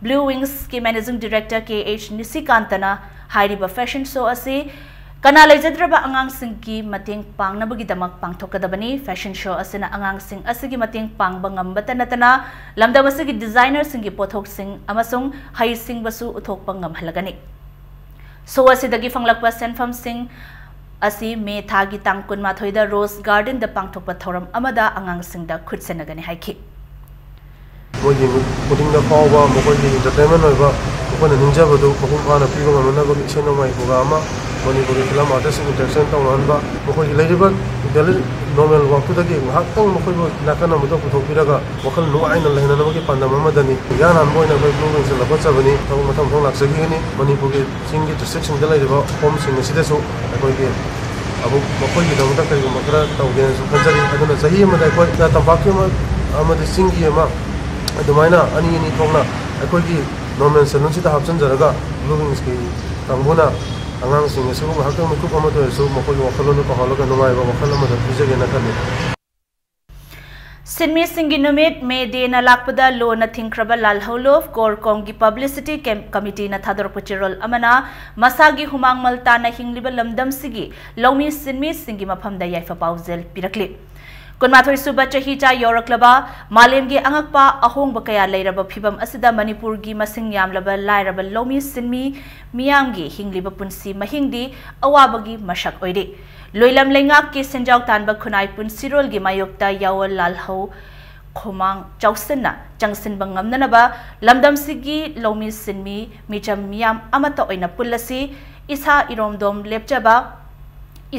Blue Wingsꯀꯤ Managing Director K H ꯅꯤꯁꯤꯀꯥꯟꯇꯅ ꯍꯥꯏꯔꯤꯕ fashion show ꯑꯁꯤ ꯀꯅꯥ ꯂꯩꯖꯗ꯭ꯔꯕ ꯑꯉꯥꯡꯁꯤꯡꯒꯤ ꯃꯇꯦꯡ ꯄꯥꯡꯅꯕꯒꯤꯗꯃꯛ ꯄꯥꯡꯊꯣꯛꯀꯗꯕꯅꯤ꯫ Fashion show ꯑꯁꯤꯅ ꯑꯉꯥꯡꯁꯤꯡ ꯑꯁꯤꯒꯤ ꯃꯇꯦꯡ ꯄꯥꯡꯕ ꯉꯝꯕꯇ ꯅꯠꯇꯅ ꯂꯝꯗꯝ ꯑꯁꯤꯒꯤ designerꯁꯤꯡꯒꯤ ꯄꯣꯠꯊꯣꯛꯁꯤꯡ ꯑꯃꯁꯨꯡ ꯍꯩꯁꯤꯡꯕꯁꯨ ꯎꯠꯊꯣꯛꯄ ꯉꯝꯍꯜꯂꯒꯅꯤ꯫ Show ꯑꯁꯤꯗꯒꯤ ꯐꯪꯂꯛꯄ ꯁꯦꯟꯐꯝꯁꯤꯡ ꯑꯁꯤ ꯃꯦ ꯊꯥꯒꯤ ꯇꯥꯡ ꯀꯨꯟꯃꯥꯊꯣꯏꯗ Rose Gardenꯗ ꯄꯥꯡꯊꯣꯛꯄ ꯊꯧꯔꯝ ꯑꯃꯗ ꯑꯉꯥꯡꯁꯤꯡꯗ ꯈꯨꯠꯁꯤꯟꯅꯒꯅꯤ ꯍꯥꯏꯈꯤ꯫ ꯃꯣꯏꯒꯤ ꯄꯨꯛꯅꯤꯡꯗ ꯐꯥꯎꯕ, ꯃꯈꯣꯏꯒꯤ entertainment ꯑꯣꯏꯕ, ꯃꯈꯣꯏꯅ ꯅꯤꯡꯖꯕꯗꯨ ꯃꯄꯨꯡ ꯐꯥꯅ ꯄꯤꯕ ꯉꯝꯅꯅꯕꯒꯤ ꯏꯁꯩ ꯅꯣꯡꯃꯥꯏ program ꯑꯃ, ꯃꯅꯤꯄꯨꯔꯒꯤ film artistꯁꯤꯡ interaction ꯇꯧꯅꯍꯟꯕ, ꯃꯈꯣꯏꯒꯤ ꯂꯩꯔꯤꯕ daily normal workꯇꯨꯗꯒꯤ ꯉꯥꯏꯍꯥꯛꯇꯪ ꯃꯈꯣꯏꯕꯨ ꯅꯥꯀꯟ ꯑꯃꯗ ꯄꯨꯊꯣꯛꯄꯤꯔꯒ ꯋꯥꯈꯜ ꯅꯨꯡꯉꯥꯏꯅ ꯂꯩꯅꯅꯕꯒꯤ ꯄꯥꯟꯗꯝ ꯑꯃꯗꯅꯤ꯫ ꯏꯍꯥꯟ ꯍꯥꯟꯕ ꯑꯣꯏꯅ ꯑꯩꯈꯣꯏ Blue Wingsꯅ ꯂꯧꯈꯠꯆꯕꯅꯤ꯫ ꯊꯕꯛ ꯃꯊꯪ ꯃꯊꯪ ꯂꯥꯛꯆꯈꯤꯒꯅꯤ꯫ ꯃꯅꯤꯄꯨꯔꯒꯤ ꯆꯤꯡꯒꯤ districtꯁꯤꯡꯗ ꯂꯩꯔꯤꯕ homeꯁꯤꯡ ꯑꯁꯤꯗꯁꯨ ꯑꯩꯈꯣꯏꯒꯤ ꯑꯃꯨꯛ ꯃꯈꯣꯏꯒꯤꯗꯃꯛꯇ ꯀꯔꯤꯒꯨꯝꯕ ꯈꯔ ꯇꯧꯒꯦꯅꯁꯨ ꯈꯟꯖꯔꯤ꯫ ꯑꯗꯨꯅ ꯆꯍꯤ ꯑꯃꯗ ꯑꯩꯈꯣꯏ ꯇꯝꯄꯥꯛꯀꯤ ꯑꯃ ꯑꯃꯗꯤ ꯆꯤꯡꯒꯤ ꯑꯃ ꯑꯗꯨꯃꯥꯏꯅ ꯑꯅꯤ ꯑꯅꯤ ꯊꯣꯛꯅ ꯑꯩꯈꯣꯏꯒꯤ normal saloonꯁꯤꯗ ꯍꯥꯞꯆꯤꯟꯖꯔꯒ Blue Wingsꯀꯤ ꯀꯥꯡꯕꯨꯅ ꯑꯉꯥꯡꯁꯤꯡ ꯑꯁꯤꯕꯨ ꯉꯥꯏꯍꯥꯛꯇꯪ ꯃꯤꯀꯨꯞ ꯑꯃꯗ ꯑꯣꯏꯔꯁꯨ ꯃꯈꯣꯏꯒꯤ ꯋꯥꯈꯜꯂꯣꯟꯗꯨ ꯀꯥꯎꯍꯜꯂꯒ ꯅꯨꯡꯉꯥꯏꯕ ꯋꯥꯈꯜ ꯑꯃꯗ ꯄꯤꯖꯒꯦꯅ ꯈꯜꯂꯤ꯫ ꯁꯤꯟꯃꯤꯁꯤꯡꯒꯤ ꯅꯨꯃꯤꯠ May Dayꯅ ꯂꯥꯛꯄꯗ ꯂꯣꯟꯅ ꯊꯤꯡꯈ꯭ꯔꯕ ꯂꯥꯜꯍꯧꯂꯨ꯫ ꯀꯣꯔꯀꯣꯝꯒꯤ publicity committeeꯅ ꯊꯥꯗꯣꯔꯛꯄ ꯆꯦꯔꯣꯜ ꯑꯃꯅ ꯃꯁꯥꯒꯤ ꯍꯨꯃꯥꯡ ꯃꯜ ꯇꯥꯅ ꯍꯤꯡꯂꯤꯕ ꯂꯝꯗꯝꯁꯤꯒꯤ ꯂꯧꯃꯤ ꯁꯤꯟꯃꯤꯁꯤꯡꯒꯤ ꯃꯐꯝꯗ ꯌꯥꯏꯐ ꯄꯥꯎꯖꯦꯜ ꯄꯤꯔꯛꯂꯤ꯫ ꯀꯨꯟꯃꯥꯊꯣꯏ ꯁꯨꯕ ꯆꯍꯤꯆꯥ ꯌꯧꯔꯛꯂꯕ ꯃꯥꯂꯦꯝꯒꯤ ꯑꯉꯛꯄ ꯑꯍꯣꯡꯕ ꯀꯌꯥ ꯂꯩꯔꯕ ꯐꯤꯕꯝ ꯑꯁꯤꯗ ꯃꯅꯤꯄꯨꯔꯒꯤ ꯃꯁꯤꯡ ꯌꯥꯝꯂꯕ ꯂꯥꯏꯔꯕ ꯂꯧꯃꯤ ꯁꯤꯟꯃꯤ ꯃꯤꯌꯥꯝꯒꯤ ꯍꯤꯡꯂꯤꯕ ꯄꯨꯟꯁꯤ ꯃꯍꯤꯡꯗꯤ ꯑꯋꯥꯕꯒꯤ ꯃꯁꯛ ꯑꯣꯏꯔꯤ꯫ ꯂꯣꯏꯂꯝ ꯂꯩꯉꯥꯛꯀꯤ ꯁꯦꯟꯖꯥꯎ ꯇꯥꯟꯕ ꯈꯨꯟꯅꯥꯏ ꯄꯨꯟꯁꯤꯔꯣꯜꯒꯤ ꯃꯥꯌꯣꯛꯇ ꯌꯥꯑꯣꯜ ꯂꯥꯜꯍꯧ ꯈꯨꯃꯥꯡ ꯆꯥꯎꯁꯤꯟꯅ ꯆꯪꯁꯤꯟꯕ ꯉꯝꯅꯅꯕ ꯂꯝꯗꯝꯁꯤꯒꯤ ꯂꯧꯃꯤ ꯁꯤꯟꯃꯤ ꯃꯤꯆꯝ ꯃꯤꯌꯥꯝ ꯑꯃꯠꯇ ꯑꯣꯏꯅ ꯄꯨꯜꯂꯁꯤ꯫ ꯏꯁꯥ ꯏꯔꯣꯝꯗꯣꯝ ꯂꯦꯞꯆꯕ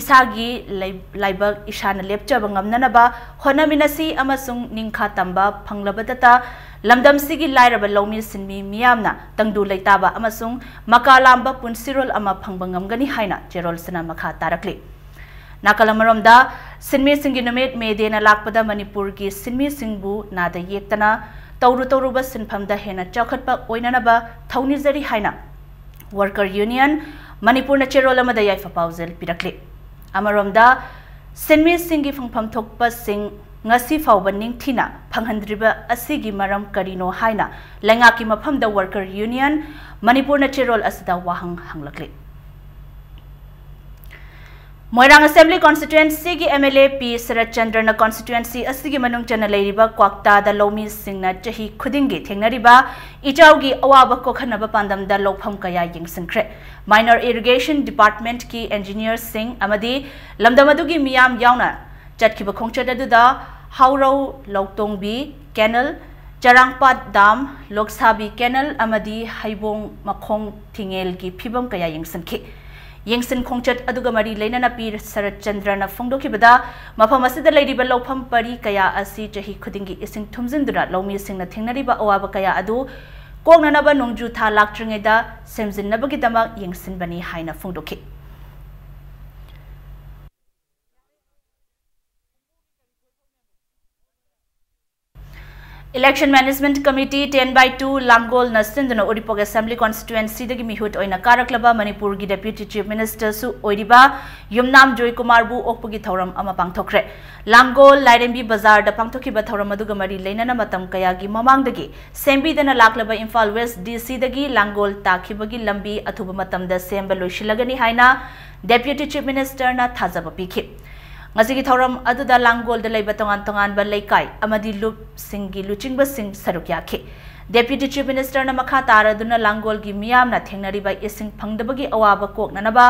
ꯏꯁꯥꯒꯤ ꯂꯩ-, ꯂꯥꯏꯕꯛ ꯏꯁꯥꯅ ꯂꯦꯞꯆꯕ ꯉꯝꯅꯅꯕ ꯍꯣꯠꯅꯃꯤꯟꯅꯁꯤ ꯑꯃꯁꯨꯡ ꯅꯤꯡꯈꯥ ꯇꯝꯕ ꯐꯪꯂꯕꯗꯇ ꯂꯝꯗꯝꯁꯤꯒꯤ ꯂꯥꯏꯔꯕ ꯂꯧꯃꯤ ꯁꯤꯟꯃꯤ ꯃꯤꯌꯥꯝꯅ ꯇꯪꯗꯨ ꯂꯩꯇꯥꯕ ꯑꯃꯁꯨꯡ ꯃꯀꯥ ꯂꯥꯝꯕ ꯄꯨꯟꯁꯤꯔꯣꯜ ꯑꯃ ꯐꯪꯕ ꯉꯝꯒꯅꯤ ꯍꯥꯏꯅ ꯆꯦꯔꯣꯜꯁꯤꯅ ꯃꯈꯥ ꯇꯥꯔꯛꯂꯤ꯫ ꯅꯥꯀꯜ ꯑꯃꯔꯣꯝꯗ, ꯁꯤꯟꯃꯤꯁꯤꯡꯒꯤ ꯅꯨꯃꯤꯠ May Dayꯅ ꯂꯥꯛꯄꯗ ꯃꯅꯤꯄꯨꯔꯒꯤ ꯁꯤꯟꯃꯤꯁꯤꯡꯕꯨ ꯅꯥꯗ ꯌꯦꯛꯇꯅ ꯇꯧꯔꯨ ꯇꯧꯔꯨꯕ ꯁꯤꯟꯐꯝꯗ ꯍꯦꯟꯅ ꯆꯥꯎꯈꯠꯄ ꯑꯣꯏꯅꯅꯕ ꯊꯧꯅꯤꯖꯔꯤ ꯍꯥꯏꯅ Worker Union ꯃꯅꯤꯄꯨꯔꯅ ꯆꯦꯔꯣꯜ ꯑꯃꯗ ꯌꯥꯏꯐ ꯄꯥꯎꯖꯦꯜ ꯄꯤꯔꯛꯂꯤ꯫ ꯑꯃꯔꯣꯝꯗ, ꯁꯤꯟꯃꯤꯁꯤꯡꯒꯤ ꯐꯪꯐꯝ ꯊꯣꯛꯄꯁꯤꯡ ꯉꯁꯤ ꯐꯥꯎꯕ ꯅꯤꯡꯊꯤꯅ ꯐꯪꯍꯟꯗ꯭ꯔꯤꯕ ꯑꯁꯤꯒꯤ ꯃꯔꯝ ꯀꯔꯤꯅꯣ ꯍꯥꯏꯅ ꯂꯩꯉꯥꯛꯀꯤ ꯃꯐꯝꯗ Worker Union ꯃꯅꯤꯄꯨꯔꯅ ꯆꯦꯔꯣꯜ ꯑꯁꯤꯗ ꯋꯥꯍꯪ ꯍꯪꯂꯛꯂꯤ꯫ ꯃꯣꯏꯔꯥꯡ Assembly Constituencyꯒꯤ MLA ꯄꯤ ꯁꯔꯠꯆꯟꯗ꯭ꯔꯅ constituency ꯑꯁꯤꯒꯤ ꯃꯅꯨꯡ ꯆꯟꯅ ꯂꯩꯔꯤꯕ ꯀ꯭ꯋꯥꯛꯇꯥꯗ ꯂꯧꯃꯤꯁꯤꯡꯅ ꯆꯍꯤ ꯈꯨꯗꯤꯡꯒꯤ ꯊꯦꯡꯅꯔꯤꯕ ꯏꯆꯥꯎꯒꯤ ꯑꯋꯥꯕ ꯀꯣꯛꯍꯟꯅꯕ ꯄꯥꯟꯗꯝꯗ ꯂꯧꯐꯝ ꯀꯌꯥ ꯌꯦꯡꯁꯤꯟꯈ꯭ꯔꯦ꯫ Minor Irrigation Departmentꯀꯤ engineerꯁꯤꯡ ꯑꯃꯗꯤ ꯂꯝꯗꯝ ꯑꯗꯨꯒꯤ ꯃꯤꯌꯥꯝ ꯌꯥꯎꯅ ꯆꯠꯈꯤꯕ ꯈꯣꯡꯆꯠ ꯑꯗꯨꯗ ꯍꯥꯎꯔꯧ ꯂꯧꯇꯣꯡꯕꯤ canal, ꯆꯔꯥꯡꯄꯥꯠ dam, ꯂꯣꯛꯁꯥꯕꯤ canal ꯑꯃꯗꯤ ꯍꯩꯕꯣꯡ ꯃꯈꯣꯡ ꯊꯤꯡꯉꯦꯜꯒꯤ ꯐꯤꯕꯝ ꯀꯌꯥ ꯌꯦꯡꯁꯤꯟꯈꯤ꯫ ꯌꯦꯡꯁꯤꯟ ꯈꯣꯡꯆꯠ ꯑꯗꯨꯒ ꯃꯔꯤ ꯂꯩꯅꯅ ꯄꯤ ꯁꯔꯠꯆꯟꯗ꯭ꯔꯅ ꯐꯣꯡꯗꯣꯛꯈꯤꯕꯗ, ꯃꯐꯝ ꯑꯁꯤꯗ ꯂꯩꯔꯤꯕ ꯂꯧꯐꯝ ꯄꯔꯤ ꯀꯌꯥ ꯑꯁꯤ ꯆꯍꯤ ꯈꯨꯗꯤꯡꯒꯤ ꯏꯁꯤꯡ ꯊꯨꯝꯖꯤꯟꯗꯨꯅ ꯂꯧꯃꯤꯁꯤꯡꯅ ꯊꯦꯡꯅꯔꯤꯕ ꯑꯋꯥꯕ ꯀꯌꯥ ꯑꯗꯨ ꯀꯣꯛꯅꯅꯕ ꯅꯣꯡꯖꯨ ꯊꯥ ꯂꯥꯛꯇ꯭ꯔꯤꯉꯩꯗ ꯁꯦꯝꯖꯤꯟꯅꯕꯒꯤꯗꯃꯛ ꯌꯦꯡꯁꯤꯟꯕꯅꯤ ꯍꯥꯏꯅ ꯐꯣꯡꯗꯣꯛꯈꯤ꯫ Election Management Committee ten by two ꯂꯥꯡꯒꯣꯜꯅ ꯁꯤꯟꯗꯨꯅ ꯎꯔꯤꯄꯣꯛ Assembly Constituencyꯗꯒꯤ ꯃꯤꯍꯨꯠ ꯑꯣꯏꯅ ꯀꯥꯔꯛꯂꯕ ꯃꯅꯤꯄꯨꯔꯒꯤ Deputy Chief Ministerꯁꯨ ꯑꯣꯏꯔꯤꯕ ꯌꯨꯝꯅꯥꯝ ꯖꯣꯏꯀꯨꯃꯥꯔꯕꯨ ꯑꯣꯛꯄꯒꯤ ꯊꯧꯔꯝ ꯑꯃ ꯄꯥꯡꯊꯣꯛꯈ꯭ꯔꯦ꯫ ꯂꯥꯡꯒꯣꯜ ꯂꯥꯏꯔꯦꯝꯕꯤ ꯕꯖꯥꯔꯗ ꯄꯥꯡꯊꯣꯛꯈꯤꯕ ꯊꯧꯔꯝ ꯑꯗꯨꯒ ꯃꯔꯤ ꯂꯩꯅꯅ ꯃꯇꯝ ꯀꯌꯥꯒꯤ ꯃꯃꯥꯡꯗꯒꯤ ꯁꯦꯝꯕꯤꯗꯅ ꯂꯥꯛꯂꯕ ꯏꯝꯐꯥꯜ West DCꯗꯒꯤ ꯂꯥꯡꯒꯣꯜ ꯇꯥꯈꯤꯕꯒꯤ ꯂꯝꯕꯤ ꯑꯊꯨꯕ ꯃꯇꯝꯗ ꯁꯦꯝꯕ ꯂꯣꯏꯁꯤꯜꯂꯒꯅꯤ ꯍꯥꯏꯅ Deputy Chief Ministerꯅ ꯊꯥꯖꯕ ꯄꯤꯈꯤ꯫ ꯉꯁꯤꯒꯤ ꯊꯧꯔꯝ ꯑꯗꯨꯗ ꯂꯥꯡꯒꯣꯜꯗ ꯂꯩꯕ ꯇꯣꯉꯥꯟ ꯇꯣꯉꯥꯟꯕ ꯂꯩꯀꯥꯏ ꯑꯃꯗꯤ ꯂꯨꯞꯁꯤꯡꯒꯤ ꯂꯨꯆꯤꯡꯕꯁꯤꯡ ꯁꯔꯨꯛ ꯌꯥꯈꯤ꯫ Deputy Chief Ministerꯅ ꯃꯈꯥ ꯇꯥꯔꯗꯨꯅ ꯂꯥꯡꯒꯣꯜꯒꯤ ꯃꯤꯌꯥꯝꯅ ꯊꯦꯡꯅꯔꯤꯕ ꯏꯁꯤꯡ ꯐꯪꯗꯕꯒꯤ ꯑꯋꯥꯕ ꯀꯣꯛꯅꯅꯕ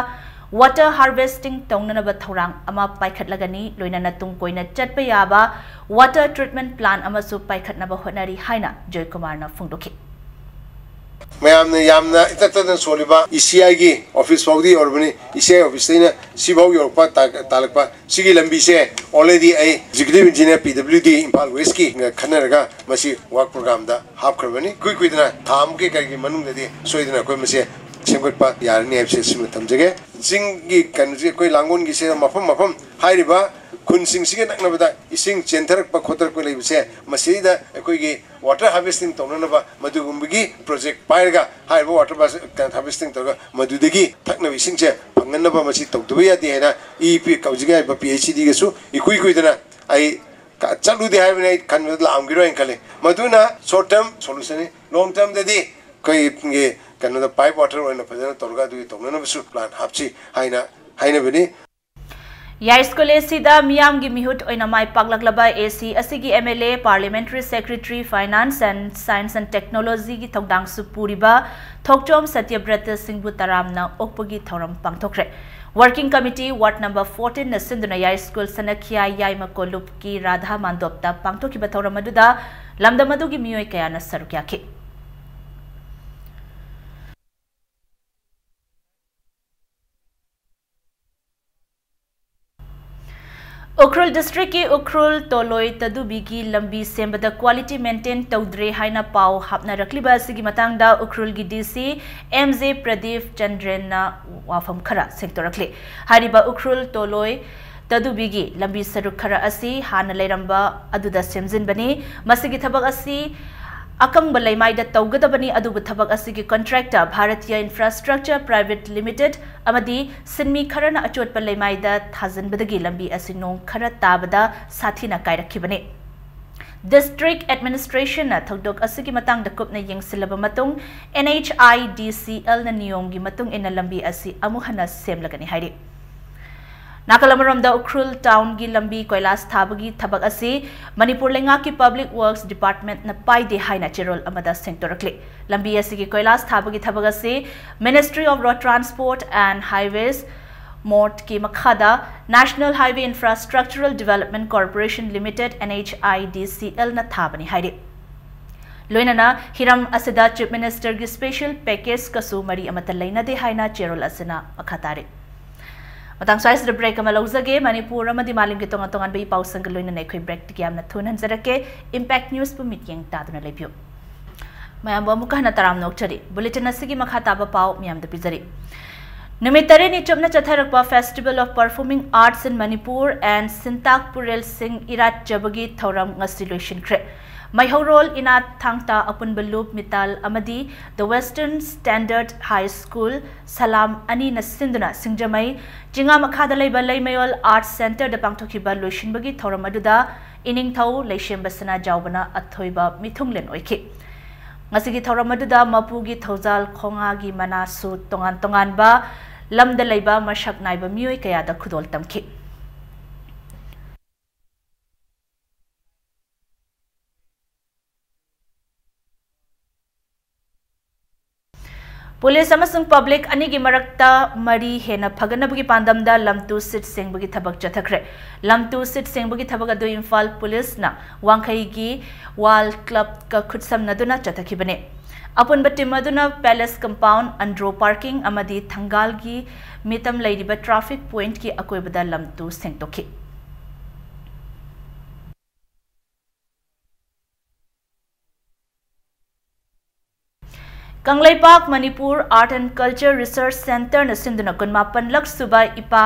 water harvesting ꯇꯧꯅꯅꯕ ꯊꯧꯔꯥꯡ ꯑꯃ ꯄꯥꯏꯈꯠꯂꯒꯅꯤ, ꯂꯣꯏꯅꯅ ꯇꯨꯡ ꯀꯣꯏꯅ ꯆꯠꯄ ꯌꯥꯕ water treatment plant ꯑꯃꯁꯨ ꯄꯥꯏꯈꯠꯅꯕ ꯍꯣꯠꯅꯔꯤ ꯍꯥꯏꯅ ꯖꯣꯏꯀꯨꯃꯥꯔꯅ ꯐꯣꯡꯗꯣꯛꯈꯤ꯫ ꯃꯌꯥꯝꯅ ꯌꯥꯝꯅ ꯏꯇꯠ ꯇꯠꯇꯅ ꯁꯣꯜꯂꯤꯕ ꯏ ꯁꯤ ꯑꯥꯏꯒꯤ ꯑꯣꯐꯤꯁ ꯐꯥꯎꯗꯤ ꯌꯧꯔꯕꯅꯤ꯫ ꯏ ꯁꯤ ꯑꯥꯏ ꯑꯣꯐꯤꯁꯇꯩꯅ ꯁꯤꯐꯥꯎ ꯌꯧꯔꯛꯄ ꯇꯥ-, ꯇꯥꯜꯂꯛꯄ ꯁꯤꯒꯤ ꯂꯝꯕꯤꯁꯦ already ꯑꯩ ꯑꯦꯛꯖꯤꯀ꯭ꯌꯨꯇꯤꯚ ꯏꯟꯖꯤꯅꯤꯌꯔ ꯄꯤ ꯗꯕ꯭ꯂꯤꯎ ꯗꯤ ꯏꯝꯐꯥꯜ ꯋꯦꯁꯀꯤ ꯈꯟꯅꯔꯒ ꯃꯁꯤ ꯋꯥꯔꯛ ꯄ꯭ꯔꯣꯒ꯭ꯔꯥꯝꯗ ꯍꯥꯞꯈ꯭ꯔꯕꯅꯤ꯫ ꯏꯀꯨꯏ ꯀꯨꯏꯗꯅ ꯊꯥ ꯑꯃꯨꯛꯀꯤ ꯀꯔꯤꯒꯤ ꯃꯅꯨꯡꯗꯗꯤ ꯁꯣꯏꯗꯅ ꯑꯩꯈꯣꯏ ꯃꯁꯦ ꯁꯦꯝꯒꯠꯄ ꯌꯥꯔꯅꯤ ꯍꯥꯏꯕꯁꯦ ꯁꯤꯃ ꯊꯝꯖꯒꯦ꯫ ꯆꯤꯡꯒꯤ ꯀꯩꯅꯣꯁꯦ ꯑꯩꯈꯣꯏ ꯂꯥꯡꯒꯣꯜꯒꯤꯁꯦ ꯃꯐꯝ ꯃꯐꯝ ꯍꯥꯏꯔꯤꯕ ꯈꯨꯟꯁꯤꯡꯁꯤꯒ ꯅꯛꯅꯕꯗ ꯏꯁꯤꯡ ꯆꯦꯟꯊꯔꯛꯄ ꯈꯣꯠꯊꯔꯛꯄ ꯂꯩꯕꯁꯦ ꯃꯁꯤꯗ ꯑꯩꯈꯣꯏꯒꯤ ꯋꯥꯇꯔ ꯍꯥꯔꯚꯦꯁꯇꯤꯡ ꯇꯧꯅꯅꯕ ꯃꯗꯨꯒꯨꯝꯕꯒꯤ ꯄ꯭ꯔꯣꯖꯦꯛ ꯄꯥꯏꯔꯒ ꯍꯥꯏꯔꯤꯕ ꯋꯥꯇꯔ ꯍꯥꯔꯚꯦꯁꯇꯤꯡ ꯇꯧꯔꯒ ꯃꯗꯨꯗꯒꯤ ꯊꯛꯅꯕ ꯏꯁꯤꯡꯁꯦ ꯐꯪꯍꯟꯅꯕ ꯃꯁꯤ ꯇꯧꯗꯕ ꯌꯥꯗꯦ ꯍꯥꯏꯅ ꯏ ꯄꯤ ꯍꯧꯖꯤꯛ ꯍꯥꯏꯔꯤꯕ ꯄꯤ ꯑꯩꯆ ꯏ ꯗꯤꯒꯁꯨ ꯏꯀꯨꯏ ꯀꯨꯏꯗꯅ ꯑꯩ ꯀ-, ꯆꯠꯂꯨꯗꯦ ꯍꯥꯏꯕꯅꯤ, ꯑꯩ ꯈꯟꯕꯗ ꯂꯥꯛꯑꯝꯈꯤꯔꯣꯏ ꯍꯥꯏꯅ ꯈꯜꯂꯤ꯫ ꯃꯗꯨꯅ ꯁꯣꯔꯠ ꯇꯔꯝ ꯁꯣꯂꯨꯁꯟꯅꯤ꯫ ꯂꯣꯡ ꯇꯔꯝꯗꯗꯤ ꯑꯩꯈꯣꯏꯒꯤ ꯀꯩꯅꯣꯗ ꯄꯥꯏꯞ ꯋꯥꯇꯔ ꯑꯣꯏꯅ ꯐꯖꯅ ꯇꯧꯔꯒ ꯑꯗꯨꯒꯤ ꯇꯧꯅꯅꯕꯁꯨ ꯄ꯭ꯂꯥꯟ ꯍꯥꯞꯁꯤ ꯍꯥꯏꯅ ꯍꯥꯏꯅꯕꯅꯤ꯫ ꯌꯥꯏꯁ꯭ꯀꯨꯜ ꯑꯦ ꯁꯤꯗ ꯃꯤꯌꯥꯝꯒꯤ ꯃꯤꯍꯨꯠ ꯑꯣꯏꯅ ꯃꯥꯏ ꯄꯥꯛꯂꯛꯂꯕ ꯑꯦ ꯁꯤ ꯑꯁꯤꯒꯤ M L A, Parliamentary Secretary, Finance and Science and Technologyꯒꯤ ꯊꯧꯗꯥꯡꯁꯨ ꯄꯨꯔꯤꯕ ꯊꯣꯛꯆꯣꯝ ꯁꯇ꯭ꯌꯕ꯭ꯔꯇ ꯁꯤꯡꯕꯨ ꯇꯔꯥꯝꯅ ꯑꯣꯛꯄꯒꯤ ꯊꯧꯔꯝ ꯄꯥꯡꯊꯣꯛꯈ꯭ꯔꯦ꯫ Working Committee Ward Number Fourteenꯅ ꯁꯤꯟꯗꯨꯅ ꯌꯥꯏꯁ꯭ꯀꯨꯜ ꯁꯅꯈꯤꯌꯥ ꯌꯥꯏꯃ ꯀꯣꯂꯨꯞꯀꯤ ꯔꯥꯙꯥ ꯃꯥꯟꯗꯣꯞꯇ ꯄꯥꯡꯊꯣꯛꯈꯤꯕ ꯊꯧꯔꯝ ꯑꯗꯨꯗ ꯂꯝꯗꯝ ꯑꯗꯨꯒꯤ ꯃꯤꯑꯣꯏ ꯀꯌꯥꯅ ꯁꯔꯨꯛ ꯌꯥꯈꯤ꯫ ꯎꯈ꯭ꯔꯨꯜ ꯗꯤꯁꯇ꯭ꯔꯤꯛꯀꯤ ꯎꯈ꯭ꯔꯨꯜ ꯇꯣꯂꯣꯏ ꯇꯗꯨꯕꯤꯒꯤ ꯂꯝꯕꯤ ꯁꯦꯝꯕꯗ quality maintain ꯇꯧꯗ꯭ꯔꯦ ꯍꯥꯏꯅ ꯄꯥꯎ ꯍꯥꯞꯅꯔꯛꯂꯤꯕ ꯑꯁꯤꯒꯤ ꯃꯇꯥꯡꯗ ꯎꯈ꯭ꯔꯨꯜꯒꯤ ꯗꯤ ꯁꯤ ꯑꯦꯝ ꯖꯦ ꯄ꯭ꯔꯗꯤꯞ ꯆꯟꯗ꯭ꯔꯦꯟꯅ ꯋꯥꯐꯝ ꯈꯔ ꯁꯦꯡꯗꯣꯔꯛꯂꯤ꯫ ꯍꯥꯏꯔꯤꯕ ꯎꯈ꯭ꯔꯨꯜ ꯇꯣꯂꯣꯏ ꯇꯗꯨꯕꯤꯒꯤ ꯂꯝꯕꯤ ꯁꯔꯨꯛ ꯈꯔ ꯑꯁꯤ ꯍꯥꯟꯅ ꯂꯩꯔꯝꯕ ꯑꯗꯨꯗ ꯁꯦꯝꯖꯤꯟꯕꯅꯤ꯫ ꯃꯁꯤꯒꯤ ꯊꯕꯛ ꯑꯁꯤ ꯑꯀꯪꯕ ꯂꯩꯃꯥꯏꯗ ꯇꯧꯒꯗꯕꯅꯤ, ꯑꯗꯨꯕꯨ ꯊꯕꯛ ꯑꯁꯤꯒꯤ contractor Bharatiya Infrastructure Private Limited ꯑꯃꯗꯤ ꯁꯤꯟꯃꯤ ꯈꯔꯅ ꯑꯆꯣꯠꯄ ꯂꯩꯃꯥꯏꯗ ꯊꯥꯖꯤꯟꯕꯗꯒꯤ ꯂꯝꯕꯤ ꯑꯁꯤ ꯅꯣꯡ ꯈꯔ ꯇꯥꯕꯗ ꯁꯥꯊꯤꯅ ꯀꯥꯏꯔꯛꯈꯤꯕꯅꯤ꯫ District Administrationꯅ ꯊꯧꯗꯣꯛ ꯑꯁꯤꯒꯤ ꯃꯇꯥꯡꯗ ꯀꯨꯞꯅ ꯌꯦꯡꯁꯤꯜꯂꯕ ꯃꯇꯨꯡ, N H I D C Lꯅ ꯅꯤꯌꯣꯝꯒꯤ ꯃꯇꯨꯡ ꯏꯟꯅ ꯂꯝꯕꯤ ꯑꯁꯤ ꯑꯃꯨꯛ ꯍꯟꯅ ꯁꯦꯝꯂꯒꯅꯤ ꯍꯥꯏꯔꯤ꯫ ꯅꯥꯀꯜ ꯑꯃꯔꯣꯝꯗ, ꯎꯈ꯭ꯔꯨꯜ ꯇꯥꯎꯟꯒꯤ ꯂꯝꯕꯤ ꯀꯣꯏꯂꯥꯁ ꯊꯥꯕꯒꯤ ꯊꯕꯛ ꯑꯁꯤ ꯃꯅꯤꯄꯨꯔ ꯂꯩꯉꯥꯛꯀꯤ Public Works Departmentꯅ ꯄꯥꯏꯗꯦ ꯍꯥꯏꯅ ꯆꯦꯔꯣꯜ ꯑꯃꯗ ꯁꯦꯡꯗꯣꯔꯛꯂꯤ꯫ ꯂꯝꯕꯤ ꯑꯁꯤꯒꯤ ꯀꯣꯏꯂꯥꯁ ꯊꯥꯕꯒꯤ ꯊꯕꯛ ꯑꯁꯤ Ministry of Road Transport and Highways, MoRTHꯀꯤ ꯃꯈꯥꯗ National Highway Infrastructural Development Corporation Limited, N H I D C Lꯅ ꯊꯥꯕꯅꯤ ꯍꯥꯏꯔꯤ꯫ ꯂꯣꯏꯅꯅ ꯍꯤꯔꯝ ꯑꯁꯤꯗ Chief Minister ꯒꯤ special package ꯀꯁꯨ ꯃꯔꯤ ꯑꯃꯠꯇ ꯂꯩꯅꯗꯦ ꯍꯥꯏꯅ ꯆꯦꯔꯣꯜ ꯑꯁꯤꯅ ꯃꯈꯥ ꯇꯥꯔꯤ꯫ ꯃꯇꯥꯡ ꯁ꯭ꯋꯥꯏꯁꯤꯗ break ꯑꯃ ꯂꯧꯖꯒꯦ꯫ ꯃꯅꯤꯄꯨꯔ ꯑꯃꯗꯤ ꯃꯥꯂꯦꯝꯒꯤ ꯇꯣꯉꯥꯟ ꯇꯣꯉꯥꯟꯕ ꯏ ꯄꯥꯎꯁꯤꯡꯒ ꯂꯣꯏꯅꯅ ꯑꯩꯈꯣꯏ break ꯇꯒꯤ ꯌꯥꯝꯅ ꯊꯨꯅ ꯍꯟꯖꯔꯛꯀꯦ꯫ Impact News ꯕꯨ ꯃꯤꯠꯌꯦꯡ ꯇꯥꯗꯨꯅ ꯂꯩꯕꯤꯌꯨ꯫ ꯃꯌꯥꯝꯕꯨ ꯑꯃꯨꯛꯀ ꯍꯟꯅ ꯇꯔꯥꯝꯅ ꯑꯣꯛꯆꯔꯤ꯫ Bulletin ꯑꯁꯤꯒꯤ ꯃꯈꯥ ꯇꯥꯕ ꯄꯥꯎ ꯃꯤꯌꯥꯝꯗ ꯄꯤꯖꯔꯤ꯫ ꯅꯨꯃꯤꯠ ꯇꯔꯦꯠꯅꯤ ꯆꯨꯞꯅ ꯆꯠꯊꯔꯛꯄ Festival of Performing Arts in Manipur and ꯁꯤꯟꯇꯥꯛ ꯄꯨꯔꯦꯜꯁꯤꯡ ꯏꯔꯥꯠꯆꯕꯒꯤ ꯊꯧꯔꯝ ꯉꯁꯤ ꯂꯣꯏꯁꯤꯟꯈ꯭ꯔꯦ꯫ ꯃꯩꯍꯧꯔꯣꯜ ꯏꯅꯥꯠ ꯊꯥꯡꯇꯥ ꯑꯄꯨꯟꯕ ꯂꯨꯞ ꯃꯤꯇꯥꯜ ꯑꯃꯗꯤ The Western Standard High School ꯁꯂꯥꯝ ꯑꯅꯤꯅ ꯁꯤꯟꯗꯨꯅ ꯁꯤꯡꯖꯃꯩ ꯆꯤꯉꯥ ꯃꯈꯥꯗ ꯂꯩꯕ ꯂꯩꯃꯌꯣꯜ Arts Centre ꯗ ꯄꯥꯡꯊꯣꯛꯈꯤꯕ ꯂꯣꯏꯁꯤꯟꯕꯒꯤ ꯊꯧꯔꯝ ꯑꯗꯨꯗ ꯏꯅꯤꯡꯊꯧ ꯂꯩꯁꯦꯝꯕ ꯁꯅꯥꯖꯥꯎꯕꯅ ꯑꯊꯣꯏꯕ ꯃꯤꯊꯨꯡꯂꯦꯟ ꯑꯣꯏꯈꯤ꯫ ꯉꯁꯤꯒꯤ ꯊꯧꯔꯝ ꯑꯗꯨꯗ ꯃꯄꯨꯒꯤ ꯊꯧꯖꯥꯜ ꯈꯣꯉꯥꯒꯤ ꯃꯅꯥꯁꯨ ꯇꯣꯉꯥꯟ ꯇꯣꯉꯥꯟꯕ ꯂꯝꯗ ꯂꯩꯕ ꯃꯁꯛ ꯅꯥꯏꯕ ꯃꯤꯑꯣꯏ ꯀꯌꯥꯗ ꯈꯨꯗꯣꯜ ꯇꯝꯈꯤ꯫ ꯄꯨꯂꯤꯁ ꯑꯃꯁꯨꯡ ꯄꯕ꯭ꯂꯤꯛ ꯑꯅꯤꯒꯤ ꯃꯔꯛꯇ ꯃꯔꯤ ꯍꯦꯟꯅ ꯐꯒꯠꯅꯕꯒꯤ ꯄꯥꯟꯗꯝꯗ ꯂꯝꯇꯨ ꯁꯤꯠ ꯁꯦꯡꯕꯒꯤ ꯊꯕꯛ ꯆꯠꯊꯈ꯭ꯔꯦ꯫ ꯂꯝꯇꯨ ꯁꯤꯠ ꯁꯦꯡꯕꯒꯤ ꯊꯕꯛ ꯑꯗꯨ ꯏꯝꯐꯥꯜ ꯄꯨꯂꯤꯁꯅ ꯋꯥꯡꯈꯩꯒꯤ ꯋꯥꯜ ꯀ꯭ꯂꯕꯀ ꯈꯨꯠꯁꯝꯅꯗꯨꯅ ꯆꯠꯊꯈꯤꯕꯅꯤ꯫ ꯑꯄꯨꯟꯕ ꯇꯤꯝ ꯑꯗꯨꯅ ꯄꯦꯂꯦꯁ ꯀꯝꯄꯥꯎꯟ, ꯑꯟꯗ꯭ꯔꯣ ꯄꯥꯔꯀꯤꯡ ꯑꯃꯗꯤ ꯊꯪꯒꯥꯜꯒꯤ ꯃꯤꯇꯝ ꯂꯩꯔꯤꯕ ꯇ꯭ꯔꯥꯐꯤꯛ ꯄꯣꯏꯟꯠꯀꯤ ꯑꯀꯣꯏꯕꯗ ꯂꯝꯇꯨ ꯁꯦꯡꯗꯣꯛꯈꯤ꯫ Kangleipak Manipur Art and Culture Research Centre ꯅ ꯁꯤꯟꯗꯨꯅ ꯀꯨꯟꯃꯥꯄꯟꯂꯛ ꯁꯨꯕ ꯏꯄꯥ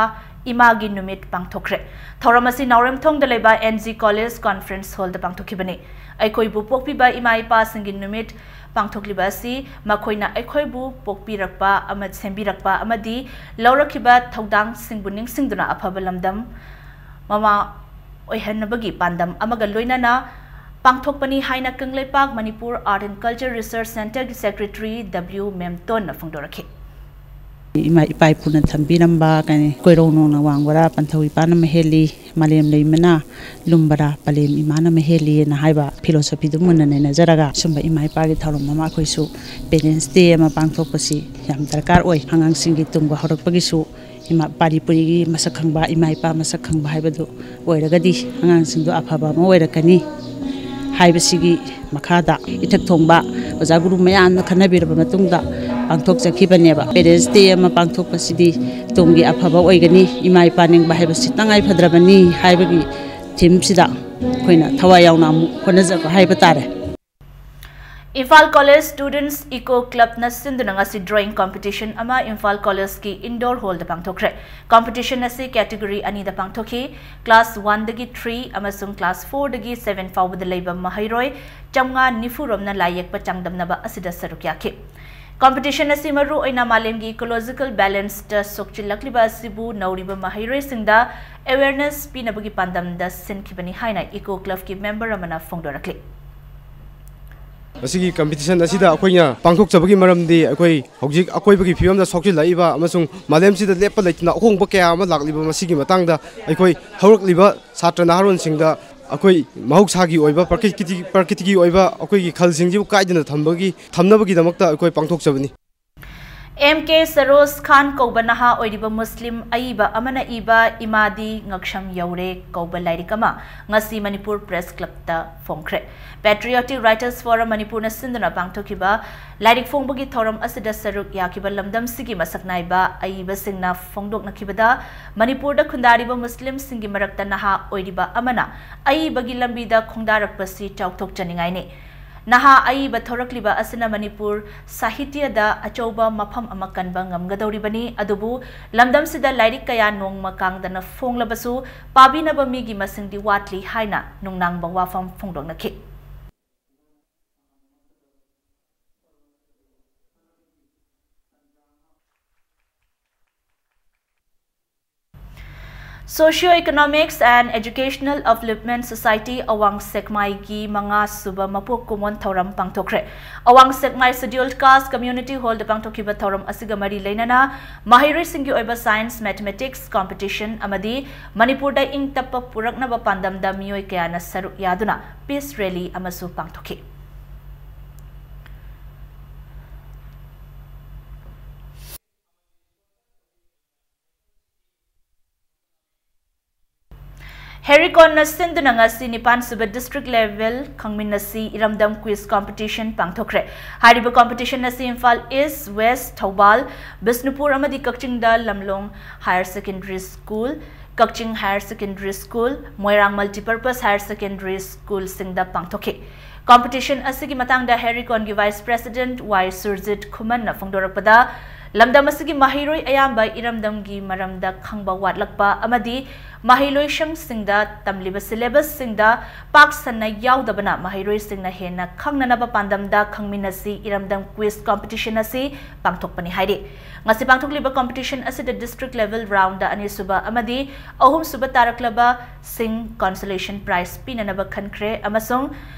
ꯏꯃꯥꯒꯤ ꯅꯨꯃꯤꯠ ꯄꯥꯡꯊꯣꯛꯈ꯭ꯔꯦ꯫ ꯊꯧꯔꯝ ꯑꯁꯤ ꯅꯥꯎꯔꯦꯝꯊꯣꯡꯗ ꯂꯩꯕ N G College Conference Hall ꯗ ꯄꯥꯡꯊꯣꯛꯈꯤꯕꯅꯤ꯫ ꯑꯩꯈꯣꯏꯕꯨ ꯄꯣꯛꯄꯤꯕ ꯏꯃꯥ ꯏꯄꯥꯁꯤꯡꯒꯤ ꯅꯨꯃꯤꯠ ꯄꯥꯡꯊꯣꯛꯂꯤꯕ ꯑꯁꯤ ꯃꯈꯣꯏꯅ ꯑꯩꯈꯣꯏꯕꯨ ꯄꯣꯛꯄꯤꯔꯛꯄ ꯑꯃ-, ꯁꯦꯝꯕꯤꯔꯛꯄ ꯑꯃꯗꯤ ꯂꯧꯔꯛꯈꯤꯕ ꯊꯧꯗꯥꯡꯁꯤꯡꯕꯨ ꯅꯤꯡꯁꯤꯡꯗꯨꯅ ꯑꯐꯕ ꯂꯝꯗꯝ ꯃꯃꯥ ꯑꯣꯏꯍꯟꯅꯕꯒꯤ ꯄꯥꯟꯗꯝ ꯑꯃꯒ ꯂꯣꯏꯅꯅ ꯄꯥꯡꯊꯣꯛꯄꯅꯤ ꯍꯥꯏꯅ Kangleipak Manipur Art and Culture Research Centre ꯒꯤ Secretary W ꯃꯦꯝꯇꯣꯟꯅ ꯐꯣꯡꯗꯣꯔꯛꯈꯤ꯫ ꯏꯃꯥ ꯏꯄꯥ ꯏꯄꯨꯅ ꯊꯝꯕꯤꯔꯝꯕ ꯀꯩꯅꯤ, ꯀꯣꯏꯔꯧ ꯅꯣꯡꯅ ꯋꯥꯡꯕꯔꯥ, ꯄꯟꯊꯧ ꯏꯄꯥꯅ ꯃꯍꯦꯜꯂꯤ, ꯃꯥꯂꯦꯝ ꯂꯩꯃꯅ ꯂꯨꯝꯕꯔꯥ, ꯄꯂꯦꯝ ꯏꯃꯥꯅ ꯃꯍꯦꯜꯂꯤꯅ ꯍꯥꯏꯕ philosophy ꯗꯨ ꯃꯨꯟꯅ ꯅꯩꯅꯖꯔꯒ ꯁꯨꯝꯕ ꯏꯃꯥ ꯏꯄꯥꯒꯤ ꯊꯧꯔꯝ ꯑꯃ ꯑꯩꯈꯣꯏꯁꯨ Parents Day ꯑꯃ ꯄꯥꯡꯊꯣꯛꯄꯁꯤ ꯌꯥꯝ ꯗꯔꯀꯥꯔ ꯑꯣꯏ꯫ ꯑꯉꯥꯡꯁꯤꯡꯒꯤ ꯇꯨꯡꯕ ꯍꯧꯔꯛꯄꯒꯤꯁꯨ ꯏꯃꯥ, ꯄꯥꯔꯤ ꯄꯨꯔꯤꯒꯤ ꯃꯁꯛ ꯈꯪꯕ, ꯏꯃꯥ ꯏꯄꯥ ꯃꯁꯛ ꯈꯪꯕ ꯍꯥꯏꯕꯗꯨ ꯑꯣꯏꯔꯒꯗꯤ ꯑꯉꯥꯡꯁꯤꯡꯗꯣ ꯑꯐꯕ ꯑꯃ ꯑꯣꯏꯔꯛꯀꯅꯤ꯫ ꯍꯥꯏꯕꯁꯤꯒꯤ ꯃꯈꯥꯗ ꯏꯊꯛ ꯊꯣꯡꯕ ꯑꯣꯖꯥ ꯒꯨꯔꯨ ꯃꯌꯥꯝꯅ ꯈꯟꯅꯕꯤꯔꯕ ꯃꯇꯨꯡꯗ ꯄꯥꯡꯊꯣꯛꯆꯈꯤꯕꯅꯦꯕ꯫ Parents Day ꯑꯃ ꯄꯥꯡꯊꯣꯛꯄꯁꯤꯗꯤ ꯇꯨꯡꯒꯤ ꯑꯐꯕ ꯑꯣꯏꯒꯅꯤ, ꯏꯃꯥ ꯏꯄꯥ ꯅꯤꯡꯕ ꯍꯥꯏꯕꯁꯤ ꯇꯉꯥꯏ ꯐꯗ꯭ꯔꯕꯅꯤ ꯍꯥꯏꯕꯒꯤ ꯊꯤꯝꯁꯤꯗ ꯑꯩꯈꯣꯏꯅ ꯊꯋꯥꯏ ꯌꯥꯎꯅ ꯑꯃꯨꯛ ꯍꯣꯠꯅꯖꯕ ꯍꯥꯏꯕ ꯇꯥꯔꯦ꯫ ꯏꯝꯐꯥꯜ ꯀꯣꯂꯦꯖ ꯁ꯭ꯇꯨꯗꯦꯟꯠꯁ ꯏꯀꯣ ꯀ꯭ꯂꯕꯅ ꯁꯤꯟꯗꯨꯅ ꯉꯁꯤ ꯗ꯭ꯔꯣꯌꯤꯡ ꯀꯝꯄꯤꯇꯤꯁꯟ ꯑꯃ ꯏꯝꯐꯥꯜ ꯀꯣꯂꯦꯖꯀꯤ ꯏꯟꯗꯣꯔ ꯍꯣꯜꯗ ꯄꯥꯡꯊꯣꯛꯈ꯭ꯔꯦ꯫ ꯀꯝꯄꯤꯇꯤꯁꯟ ꯑꯁꯤ ꯀꯦꯇꯦꯒꯣꯔꯤ ꯑꯅꯤꯗ ꯄꯥꯡꯊꯣꯛꯈꯤ꯫ ꯀ꯭ꯂꯥꯁ ꯋꯥꯟꯗꯒꯤ ꯊ꯭ꯔꯤ ꯑꯃꯁꯨꯡ ꯀ꯭ꯂꯥꯁ ꯐꯣꯔꯗꯒꯤ ꯁꯚꯦꯟ ꯐꯥꯎꯕꯗ ꯂꯩꯕ ꯃꯍꯩꯔꯣꯏ ꯆꯥꯝꯃꯉꯥ ꯅꯤꯐꯨ ꯔꯣꯝꯅ ꯂꯥꯏ ꯌꯦꯛꯄ ꯆꯥꯡꯗꯝꯅꯕ ꯑꯁꯤꯗ ꯁꯔꯨꯛ ꯌꯥꯈꯤ꯫ ꯀꯝꯄꯤꯇꯤꯁꯟ ꯑꯁꯤ ꯃꯔꯨ ꯑꯣꯏꯅ ꯃꯥꯂꯦꯝꯒꯤ ꯏꯀꯣꯂꯣꯖꯤꯀꯦꯜ ꯕꯦꯂꯦꯟꯁꯇ ꯁꯣꯛꯆꯤꯜꯂꯛꯂꯤꯕ ꯑꯁꯤꯕꯨ ꯅꯧꯔꯤꯕ ꯃꯍꯩꯔꯣꯏꯁꯤꯡꯗ ꯑꯦꯋꯦꯔꯅꯦꯁ ꯄꯤꯅꯕꯒꯤ ꯄꯥꯟꯗꯝꯗ ꯁꯤꯟꯈꯤꯕꯅꯤ ꯍꯥꯏꯅ ꯏꯀꯣ ꯀ꯭ꯂꯕꯀꯤ ꯃꯦꯝꯕꯔ ꯑꯃꯅ ꯐꯣꯡꯗꯣꯔꯛꯂꯤ꯫ ꯃꯁꯤꯒꯤ ꯀꯝꯄꯤꯇꯤꯁꯟ ꯑꯁꯤꯗ ꯑꯩꯈꯣꯏꯅ ꯄꯥꯡꯊꯣꯛꯆꯕꯒꯤ ꯃꯔꯝꯗꯤ ꯑꯩꯈꯣꯏ ꯍꯧꯖꯤꯛ ꯑꯀꯣꯏꯕꯒꯤ ꯐꯤꯕꯝꯗ ꯁꯣꯛꯆꯤꯜꯂꯛꯏꯕ ꯑꯃꯁꯨꯡ ꯃꯥꯂꯦꯝꯁꯤꯗ ꯂꯦꯞꯄ ꯂꯩꯇꯅ ꯑꯍꯣꯡꯕ ꯀꯌꯥ ꯑꯃ ꯂꯥꯛꯂꯤꯕ ꯃꯁꯤꯒꯤ ꯃꯇꯥꯡꯗ ꯑꯩꯈꯣꯏ ꯍꯧꯔꯛꯂꯤꯕ ꯁꯥꯇ꯭ꯔ ꯅꯍꯥꯔꯣꯟꯁꯤꯡꯗ ꯑꯩꯈꯣꯏ ꯃꯍꯧꯁꯥꯒꯤ ꯑꯣꯏꯕ ꯄ꯭ꯔꯀꯤꯇꯤ ꯄ꯭ꯔꯀꯤꯇꯤꯒꯤ ꯑꯣꯏꯕ ꯑꯩꯈꯣꯏꯒꯤ ꯈꯜꯁꯤꯡꯁꯤꯕꯨ ꯀꯥꯏꯗꯅ ꯊꯝꯕꯒꯤ ꯊꯝꯅꯕꯒꯤꯗꯃꯛꯇ ꯑꯩꯈꯣꯏ ꯄꯥꯡꯊꯣꯛꯆꯕꯅꯤ꯫ ꯑꯦꯝ ꯀꯦ ꯁꯔꯣꯖ ꯈꯥꯟ ꯀꯧꯕ ꯅꯍꯥ ꯑꯣꯏꯔꯤꯕ ꯃꯨꯁꯂꯤꯝ ꯑꯏꯕ ꯑꯃꯅ ꯏꯕ ꯏꯃꯥꯗꯤ ꯉꯛꯁꯝ ꯌꯧꯔꯦ ꯀꯧꯕ ꯂꯥꯏꯔꯤꯛ ꯑꯃ ꯉꯁꯤ ꯃꯅꯤꯄꯨꯔ ꯄ꯭ꯔꯦꯁ ꯀ꯭ꯂꯕꯇ ꯐꯣꯡꯈ꯭ꯔꯦ꯫ ꯄꯦꯇ꯭ꯔꯤꯌꯣꯇꯤꯛ ꯔꯥꯏꯇꯔꯁ ꯐꯣꯔꯝ ꯃꯅꯤꯄꯨꯔꯅ ꯁꯤꯟꯗꯨꯅ ꯄꯥꯡꯊꯣꯛꯈꯤꯕ ꯂꯥꯏꯔꯤꯛ ꯐꯣꯡꯕꯒꯤ ꯊꯧꯔꯝ ꯑꯁꯤꯗ ꯁꯔꯨꯛ ꯌꯥꯈꯤꯕ ꯂꯝꯗꯝꯁꯤꯒꯤ ꯃꯁꯛ ꯅꯥꯏꯕ ꯑꯏꯕꯁꯤꯡꯅ ꯐꯣꯡꯗꯣꯛꯅꯈꯤꯕꯗ, ꯃꯅꯤꯄꯨꯔꯗ ꯈꯨꯟꯗꯥꯔꯤꯕ ꯃꯨꯁꯂꯤꯝꯁꯤꯡꯒꯤ ꯃꯔꯛꯇ ꯅꯍꯥ ꯑꯣꯏꯔꯤꯕ ꯑꯃꯅ ꯑꯏꯕꯒꯤ ꯂꯝꯕꯤꯗ ꯈꯣꯡꯗꯥꯔꯛꯄꯁꯤ ꯆꯥꯎꯊꯣꯛꯆꯅꯤꯡꯉꯥꯏꯅꯤ꯫ ꯅꯍꯥ ꯑꯏꯕ ꯊꯣꯔꯛꯂꯤꯕ ꯑꯁꯤꯅ ꯃꯅꯤꯄꯨꯔ ꯁꯥꯍꯤꯇ꯭ꯌꯗ ꯑꯆꯧꯕ ꯃꯐꯝ ꯑꯃ ꯀꯟꯕ ꯉꯝꯒꯗꯧꯔꯤꯕꯅꯤ꯫ ꯑꯗꯨꯕꯨ ꯂꯝꯗꯝꯁꯤꯗ ꯂꯥꯏꯔꯤꯛ ꯀꯌꯥ ꯅꯣꯡꯃ ꯀꯥꯡꯗꯅ ꯐꯣꯡꯂꯕꯁꯨ ꯄꯥꯕꯤꯅꯕ ꯃꯤꯒꯤ ꯃꯁꯤꯡꯗꯤ ꯋꯥꯠꯂꯤ ꯍꯥꯏꯅ ꯅꯨꯡꯅꯥꯡꯕ ꯋꯥꯐꯝ ꯐꯣꯡꯗꯣꯛꯅꯈꯤ꯫ Socio Economics and Educational Upliftment Society ꯑꯋꯥꯡ ꯁꯦꯛꯃꯥꯏꯒꯤ ꯃꯉꯥ ꯁꯨꯕ ꯃꯄꯣꯛ ꯀꯨꯝꯑꯣꯟ ꯊꯧꯔꯝ ꯄꯥꯡꯊꯣꯛꯈ꯭ꯔꯦ꯫ ꯑꯋꯥꯡ ꯁꯦꯛꯃꯥꯏ Scheduled Caste Community Hall ꯗ ꯄꯥꯡꯊꯣꯛꯈꯤꯕ ꯊꯧꯔꯝ ꯑꯁꯤꯒ ꯃꯔꯤ ꯂꯩꯅꯅ ꯃꯍꯩꯔꯣꯏꯁꯤꯡꯒꯤ ꯑꯣꯏꯕ Science Mathematics Competition ꯑꯃꯗꯤ ꯃꯅꯤꯄꯨꯔꯗ ꯏꯪ ꯇꯞꯄ ꯄꯨꯔꯛꯅꯕ ꯄꯥꯟꯗꯝꯗ ꯃꯤꯑꯣꯏ ꯀꯌꯥꯅ ꯁꯔꯨꯛ ꯌꯥꯗꯨꯅ Peace Rally ꯑꯃꯁꯨ ꯄꯥꯡꯊꯣꯛꯈꯤ꯫ ꯍꯦꯔꯤꯀꯣꯟꯅ ꯁꯤꯟꯗꯨꯅ ꯉꯁꯤ ꯅꯤꯄꯥꯟ ꯁꯨꯕ district level ꯈꯪꯃꯤꯟꯅꯁꯤ ꯏꯔꯝꯗꯝ quiz competition ꯄꯥꯡꯊꯣꯛꯈ꯭ꯔꯦ꯫ ꯍꯥꯏꯔꯤꯕ competition ꯑꯁꯤ ꯏꯝꯐꯥꯜ East, West, ꯊꯧꯕꯥꯜ, ꯕꯤꯁꯅꯨꯄꯨꯔ ꯑꯃꯗꯤ ꯀꯛꯆꯤꯡꯗ ꯂꯝꯂꯣꯡ Higher Secondary School, ꯀꯛꯆꯤꯡ Higher Secondary School, ꯃꯣꯏꯔꯥꯡ Multipurpose Higher Secondary Schoolꯁꯤꯡꯗ ꯄꯥꯡꯊꯣꯛꯈꯤ꯫ Competition ꯑꯁꯤꯒꯤ ꯃꯇꯥꯡꯗ ꯍꯦꯔꯤꯀꯣꯟꯒꯤ Vice President ꯋꯥꯏ ꯁꯨꯔꯖꯤꯠ ꯈꯨꯃꯟꯅ ꯐꯣꯡꯗꯣꯔꯛꯄꯗ, ꯂꯝꯗꯝ ꯑꯁꯤꯒꯤ ꯃꯍꯩꯔꯣꯏ ꯑꯌꯥꯝꯕ ꯏꯔꯝꯗꯝꯒꯤ ꯃꯔꯝꯗ ꯈꯪꯕ ꯋꯥꯠꯂꯛꯄ ꯑꯃꯗꯤ ꯃꯍꯩꯂꯣꯏꯁꯪꯁꯤꯡꯗ ꯇꯝꯂꯤꯕ syllabusꯁꯤꯡꯗ ꯄꯥꯛ ꯁꯟꯅ ꯌꯥꯎꯗꯕꯅ ꯃꯍꯩꯔꯣꯏꯁꯤꯡꯅ ꯍꯦꯟꯅ ꯈꯪꯅꯅꯕ ꯄꯥꯟꯗꯝꯗ ꯈꯪꯃꯤꯟꯅꯁꯤ ꯏꯔꯝꯗꯝ quiz competition ꯑꯁꯤ ꯄꯥꯡꯊꯣꯛꯄꯅꯤ ꯍꯥꯏꯔꯤ꯫ ꯉꯁꯤ ꯄꯥꯡꯊꯣꯛꯂꯤꯕ competition ꯑꯁꯤꯗ district level roundꯗ ꯑꯅꯤꯁꯨꯕ ꯑꯃꯗꯤ ꯑꯍꯨꯝꯁꯨꯕ ꯇꯥꯔꯛꯂꯕꯁꯤꯡ consolation prize ꯄꯤꯅꯅꯕ ꯈꯟꯈ꯭ꯔꯦ ꯑꯃꯁꯨꯡ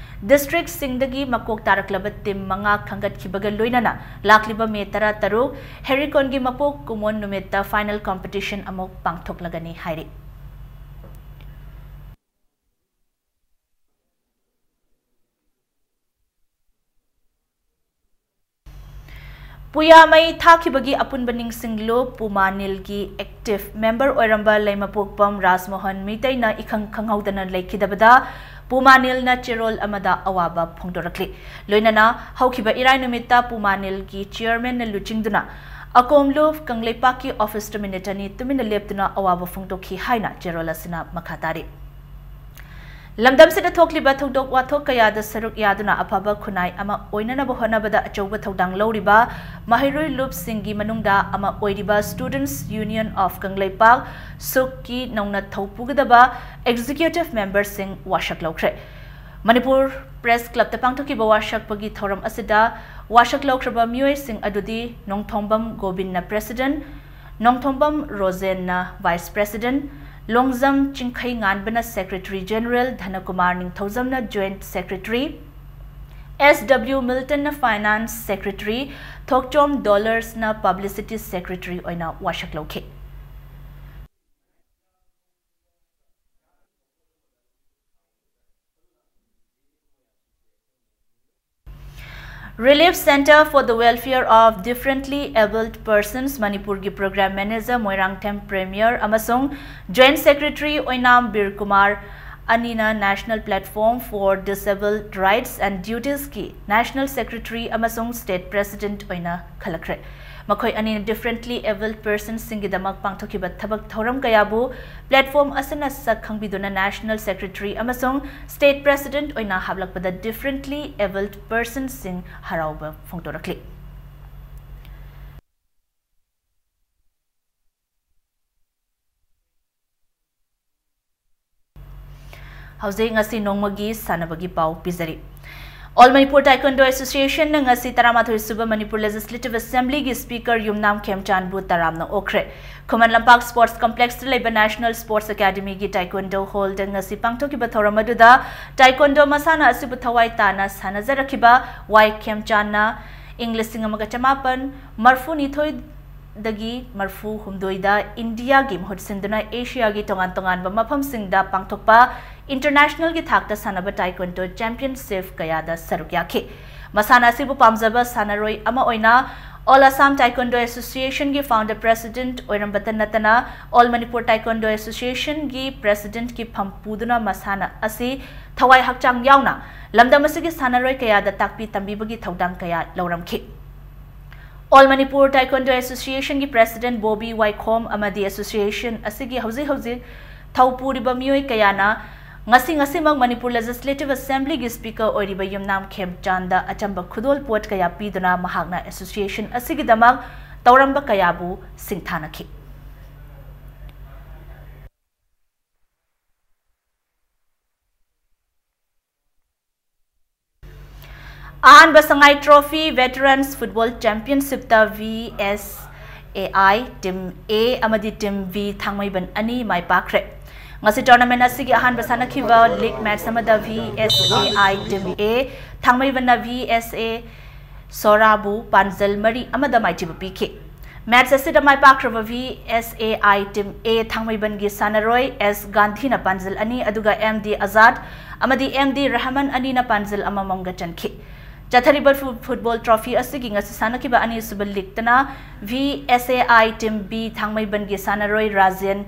districtꯁꯤꯡꯗꯒꯤ ꯃꯀꯣꯛ ꯇꯥꯔꯛꯂꯕ team ꯃꯉꯥ ꯈꯟꯒꯠꯈꯤꯕꯒ ꯂꯣꯏꯅꯅ ꯂꯥꯛꯂꯤꯕ ꯃꯦ ꯇꯔꯥꯇꯔꯨꯛ, ꯍꯦꯔꯤꯀꯣꯟꯒꯤ ꯃꯄꯣꯛ ꯀꯨꯝꯑꯣꯟ ꯅꯨꯃꯤꯠꯇ final competition ꯑꯃꯨꯛ ꯄꯥꯡꯊꯣꯛꯂꯒꯅꯤ ꯍꯥꯏꯔꯤ꯫ ꯄꯨꯌꯥ ꯃꯩ ꯊꯥꯈꯤꯕꯒꯤ ꯑꯄꯨꯟꯕ ꯅꯤꯡꯁꯤꯡꯂꯨ꯫ ꯄꯨꯃꯥ ꯅꯤꯜꯒꯤ active member ꯑꯣꯏꯔꯝꯕ ꯂꯩꯃꯄꯣꯛꯄꯝ ꯔꯥꯖꯃꯣꯍꯟ ꯃꯤꯇꯩꯅ ꯏꯈꯪ ꯈꯪꯍꯧꯗꯅ ꯂꯩꯈꯤꯗꯕꯗ ꯄꯨꯃꯥ ꯅꯤꯜꯅ ꯆꯦꯔꯣꯜ ꯑꯃꯗ ꯑꯋꯥꯕ ꯐꯣꯡꯗꯣꯔꯛꯂꯤ꯫ ꯂꯣꯏꯅꯅ ꯍꯧꯈꯤꯕ ꯏꯔꯥꯏ ꯅꯨꯃꯤꯠꯇ ꯄꯨꯃꯥ ꯅꯤꯜꯒꯤ chairmanꯅ ꯂꯨꯆꯤꯡꯗꯨꯅ ꯑꯀꯣꯝꯂꯨ ꯀꯪꯂꯩꯄꯥꯛꯀꯤ officeꯇ ꯃꯤꯅꯤꯠ ꯑꯅꯤ ꯇꯨꯃꯤꯟꯅ ꯂꯦꯞꯇꯨꯅ ꯑꯋꯥꯕ ꯐꯣꯡꯗꯣꯛꯈꯤ ꯍꯥꯏꯅ ꯆꯦꯔꯣꯜ ꯑꯁꯤꯅ ꯃꯈꯥ ꯇꯥꯔꯤ꯫ ꯂꯝꯗꯝꯁꯤꯗ ꯊꯣꯛꯂꯤꯕ ꯊꯧꯗꯣꯛ ꯋꯥꯊꯣꯛ ꯀꯌꯥꯗ ꯁꯔꯨꯛ ꯌꯥꯗꯨꯅ ꯑꯐꯕ ꯈꯨꯟꯅꯥꯏ ꯑꯃ ꯑꯣꯏꯅꯅꯕ ꯍꯣꯠꯅꯕꯗ ꯑꯆꯧꯕ ꯊꯧꯗꯥꯡ ꯂꯧꯔꯤꯕ ꯃꯍꯩꯔꯣꯏ ꯂꯨꯞꯁꯤꯡꯒꯤ ꯃꯅꯨꯡꯗ ꯑꯃ ꯑꯣꯏꯔꯤꯕ Students Union of ꯀꯪꯂꯩꯄꯥꯛ, ꯁꯨꯛꯀꯤ ꯅꯧꯅ ꯊꯧ ꯄꯨꯒꯗꯕ executive memberꯁꯤꯡ ꯋꯥꯁꯛ ꯂꯧꯈ꯭ꯔꯦ꯫ ꯃꯅꯤꯄꯨꯔ Press Clubꯇ ꯄꯥꯡꯊꯣꯛꯈꯤꯕ ꯋꯥꯁꯛꯄꯒꯤ ꯊꯧꯔꯝ ꯑꯁꯤꯗ ꯋꯥꯁꯛ ꯂꯧꯈ꯭ꯔꯕ ꯃꯤꯑꯣꯏꯁꯤꯡ ꯑꯗꯨꯗꯤ Nongthombam ꯒꯣꯕꯤꯟꯅ president, Nongthombam ꯔꯣꯖꯦꯟꯅ vice president, Longjam ꯆꯤꯡꯈꯩ ꯉꯥꯟꯕꯅ secretary general, ꯙꯅꯀꯨꯃꯥꯔ ꯅꯤꯡꯊꯧꯖꯝꯅ joint secretary, S W ꯃꯤꯜꯇꯟꯅ finance secretary, ꯊꯣꯛꯆꯣꯝ ꯗꯣꯂꯔꯁꯅ publicity secretary ꯑꯣꯏꯅ ꯋꯥꯁꯛ ꯂꯧꯈꯤ꯫ Relief Centre for the Welfare of Differently Abled Persons ꯃꯅꯤꯄꯨꯔꯒꯤ Programme Manager ꯃꯣꯏꯔꯥꯡꯊꯦꯝ ꯄ꯭ꯔꯦꯃꯤꯌꯔ ꯑꯃꯁꯨꯡ Joint Secretary ꯑꯣꯏꯅꯥꯝ ꯕꯤꯔ ꯀꯨꯃꯥꯔ ꯑꯅꯤꯅ National Platform for Disabled Rights and Dutiesꯀꯤ National Secretary ꯑꯃꯁꯨꯡ State President ꯑꯣꯏꯅ ꯈꯜꯂꯛꯈ꯭ꯔꯦ꯫ ꯃꯈꯣꯏ ꯑꯅꯤꯅ differently abled personsꯁꯤꯡꯒꯤꯗꯃꯛ ꯄꯥꯡꯊꯣꯛꯈꯤꯕ ꯊꯕꯛ ꯊꯧꯔꯝ ꯀꯌꯥꯕꯨ platform ꯑꯁꯤꯅ ꯁꯛ ꯈꯪꯕꯤꯗꯨꯅ National Secretary ꯑꯃꯁꯨꯡ State President ꯑꯣꯏꯅ ꯍꯥꯞꯂꯛꯄꯗ differently abled personsꯁꯤꯡ ꯍꯔꯥꯎꯕ ꯐꯣꯡꯗꯣꯔꯛꯂꯤ꯫ ꯍꯧꯖꯤꯛ ꯉꯁꯤ ꯅꯣꯡꯃꯒꯤ ꯁꯥꯟꯅꯕꯒꯤ ꯄꯥꯎ ꯄꯤꯖꯔꯤ꯫ All Manipur Taekwondo Associationꯅ ꯉꯁꯤ ꯇꯔꯥꯃꯥꯊꯣꯏ ꯁꯨꯕ Manipur Legislative Assemblyꯒꯤ Speaker ꯌꯨꯝꯅꯥꯝ ꯈꯦꯝꯆꯥꯟꯕꯨ ꯇꯔꯥꯝꯅ ꯑꯣꯛꯈ꯭ꯔꯦ꯫ ꯈꯨꯃꯟ ꯂꯝꯄꯥꯛ Sports Complexꯇ ꯂꯩꯕ National Sports Academyꯒꯤ Taekwondo Hallꯗ ꯉꯁꯤ ꯄꯥꯡꯊꯣꯛꯈꯤꯕ ꯊꯧꯔꯝ ꯑꯗꯨꯗ Taekwondo ꯃꯁꯥꯟꯅ ꯑꯁꯤꯕꯨ ꯊꯋꯥꯏ ꯇꯥꯅ ꯁꯥꯟꯅꯖꯔꯛꯈꯤꯕ ꯋꯥꯏ ꯈꯦꯝꯆꯥꯟꯅ ꯏꯪ ꯂꯤꯁꯤꯡ ꯑꯃꯒ ꯆꯃꯥꯄꯟ ꯃꯔꯐꯨ ꯅꯤꯊꯣꯏ ꯗꯒꯤ ꯃꯔꯐꯨ ꯍꯨꯝꯗꯣꯏꯗ ꯏꯟꯗꯤꯌꯥꯒꯤ ꯃꯍꯨꯠ ꯁꯤꯟꯗꯨꯅ ꯑꯦꯁꯤꯌꯥꯒꯤ ꯇꯣꯉꯥꯟ ꯇꯣꯉꯥꯟꯕ ꯃꯐꯝꯁꯤꯡꯗ ꯄꯥꯡꯊꯣꯛꯄ internationalꯒꯤ ꯊꯥꯛꯇ ꯁꯥꯟꯅꯕ Taekwondo Championship ꯀꯌꯥꯗ ꯁꯔꯨꯛ ꯌꯥꯈꯤ꯫ ꯃꯁꯥꯟꯅ ꯑꯁꯤꯕꯨ ꯄꯥꯝꯖꯕ ꯁꯥꯟꯅꯔꯣꯏ ꯑꯃ ꯑꯣꯏꯅ All Assam Taekwondo Associationꯒꯤ Founder President ꯑꯣꯏꯔꯝꯕꯇ ꯅꯠꯇꯅ All Manipur Taekwondo Associationꯒꯤ Presidentꯀꯤ ꯐꯝ ꯄꯨꯗꯨꯅ ꯃꯁꯥꯟꯅ ꯑꯁꯤ ꯊꯋꯥꯏ ꯍꯛꯆꯥꯡ ꯌꯥꯎꯅ ꯂꯝꯗꯝ ꯑꯁꯤꯒꯤ ꯁꯥꯟꯅꯔꯣꯏ ꯀꯌꯥꯗ ꯇꯥꯛꯄꯤ ꯇꯝꯕꯤꯕꯒꯤ ꯊꯧꯗꯥꯡ ꯀꯌꯥ ꯂꯧꯔꯝꯈꯤ꯫ All Manipur Taekwondo Associationꯒꯤ President Bobby ꯋꯥꯏꯈꯣꯝ ꯑꯃꯗꯤ association ꯑꯁꯤꯒꯤ ꯍꯧꯖꯤꯛ ꯍꯧꯖꯤꯛ ꯊꯧ ꯄꯨꯔꯤꯕ ꯃꯤꯑꯣꯏ ꯀꯌꯥꯅ ꯉꯁꯤ ꯉꯁꯤꯃꯛ Manipur Legislative Assemblyꯒꯤ Speaker ꯑꯣꯏꯔꯤꯕ ꯌꯨꯝꯅꯥꯝ ꯈꯦꯝꯆꯥꯟꯗ ꯑꯆꯝꯕ ꯈꯨꯗꯣꯜ ꯄꯣꯠ ꯀꯌꯥ ꯄꯤꯗꯨꯅ ꯃꯍꯥꯛꯅ association ꯑꯁꯤꯒꯤꯗꯃꯛ ꯇꯧꯔꯝꯕ ꯀꯌꯥꯕꯨ ꯁꯤꯡꯊꯥꯅꯈꯤ꯫ ꯑꯍꯥꯟꯕ ꯁꯉꯥꯏ Trophy Veterans Football Championshipꯇ V S A I Team A ꯑꯃꯗꯤ Team V ꯊꯥꯡꯃꯩꯕꯟ ꯑꯅꯤ ꯃꯥꯏ ꯄꯥꯛꯈ꯭ꯔꯦ꯫ ꯉꯁꯤ tournament ꯑꯁꯤꯒꯤ ꯑꯍꯥꯟꯕ ꯁꯥꯟꯅꯈꯤꯕ league match ꯑꯃꯗ V S A I Team A ꯊꯥꯡꯃꯩꯕꯟꯅ V S A ꯁꯣꯔꯥꯕꯨ ꯄꯥꯟꯖꯜ ꯃꯔꯤ ꯑꯃꯗ ꯃꯥꯏꯊꯤꯕ ꯄꯤꯈꯤ꯫ Match ꯑꯁꯤꯗ ꯃꯥꯏ ꯄꯥꯛꯈ꯭ꯔꯕ V S A I Team A ꯊꯥꯡꯃꯩꯕꯟꯒꯤ ꯁꯥꯟꯅꯔꯣꯏ S ꯒꯥꯟꯙꯤꯅ ꯄꯥꯟꯖꯜ ꯑꯅꯤ, ꯑꯗꯨꯒ M D ꯑꯖꯥꯗ ꯑꯃꯗꯤ M D ꯔꯍꯃꯟ ꯑꯅꯤꯅ ꯄꯥꯟꯖꯜ ꯑꯃꯃꯝꯒ ꯆꯟꯈꯤ꯫ ꯆꯠꯊꯔꯤꯕ ꯐꯨ-, ꯐꯨꯠꯕꯣꯜ ꯇ꯭ꯔꯣꯐꯤ ꯑꯁꯤꯒꯤ ꯉꯁꯤ ꯁꯥꯟꯅꯈꯤꯕ ꯑꯅꯤꯁꯨꯕ ꯂꯤꯛꯇꯅ V S A I Team B ꯊꯥꯡꯃꯩꯕꯟꯒꯤ ꯁꯥꯟꯅꯔꯣꯏ ꯔꯥꯖꯦꯟ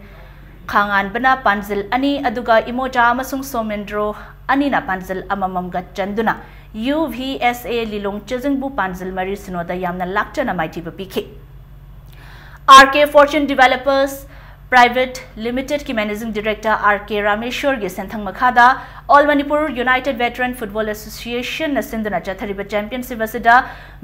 ꯈꯥꯉꯥꯟꯕꯅ ꯄꯥꯟꯖꯤꯜ ꯑꯅꯤ, ꯑꯗꯨꯒ ꯏꯃꯣꯆꯥ ꯑꯃꯁꯨꯡ ꯁꯣꯃꯦꯟꯗ꯭ꯔꯣ ꯑꯅꯤꯅ ꯄꯥꯟꯖꯤꯜ ꯑꯃꯃꯝꯒ ꯆꯟꯗꯨꯅ U V S A ꯂꯤꯂꯣꯡ ꯆꯤꯖꯤꯡꯕꯨ ꯄꯥꯟꯖꯤꯜ ꯃꯔꯤ ꯁꯤꯅꯣꯗ ꯌꯥꯝꯅ ꯂꯥꯛꯆꯅ ꯃꯥꯏꯊꯤꯕ ꯄꯤꯈꯤ꯫ R K Fortune Developers Private Limited ꯀꯤ Managing Director R K ꯔꯥꯃꯦꯁ꯭ꯋꯔꯒꯤ ꯁꯦꯟꯊꯪ ꯃꯈꯥꯗ All Manipur United Veteran Football Association ꯅ ꯁꯤꯟꯗꯨꯅ ꯆꯠꯊꯔꯤꯕ championship ꯑꯁꯤꯗ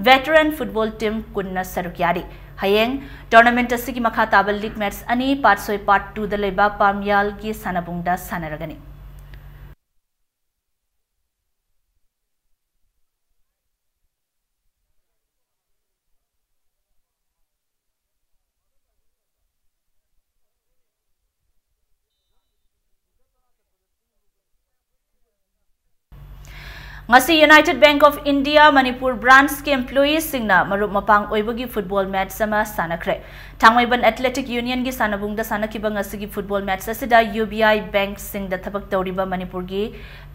veteran football team ꯀꯨꯟꯅ ꯁꯔꯨꯛ ꯌꯥꯔꯤ꯫ ꯍꯌꯦꯡ tournament ꯑꯁꯤꯒꯤ ꯃꯈꯥ ꯇꯥꯕ league match ꯑꯅꯤ ꯄꯥꯠꯁꯣꯏ part two ꯗ ꯂꯩꯕ ꯄꯥꯝꯌꯥꯜꯒꯤ ꯁꯥꯟꯅꯕꯨꯡꯗ ꯁꯥꯟꯅꯔꯒꯅꯤ꯫ ꯉꯁꯤ United Bank of India Manipur branch ꯀꯤ employee ꯁꯤꯡꯅ ꯃꯔꯨꯞ ꯃꯄꯥꯡ ꯑꯣꯏꯕꯒꯤ football match ꯑꯃ ꯁꯥꯟꯅꯈ꯭ꯔꯦ꯫ ꯊꯥꯡꯃꯩꯕꯟ Athletic Union ꯒꯤ ꯁꯥꯟꯅꯕꯨꯡꯗ ꯁꯥꯟꯅꯈꯤꯕ ꯉꯁꯤꯒꯤ football match ꯑꯁꯤꯗ U B I bank ꯁꯤꯡꯗ ꯊꯕꯛ ꯇꯧꯔꯤꯕ ꯃꯅꯤꯄꯨꯔꯒꯤ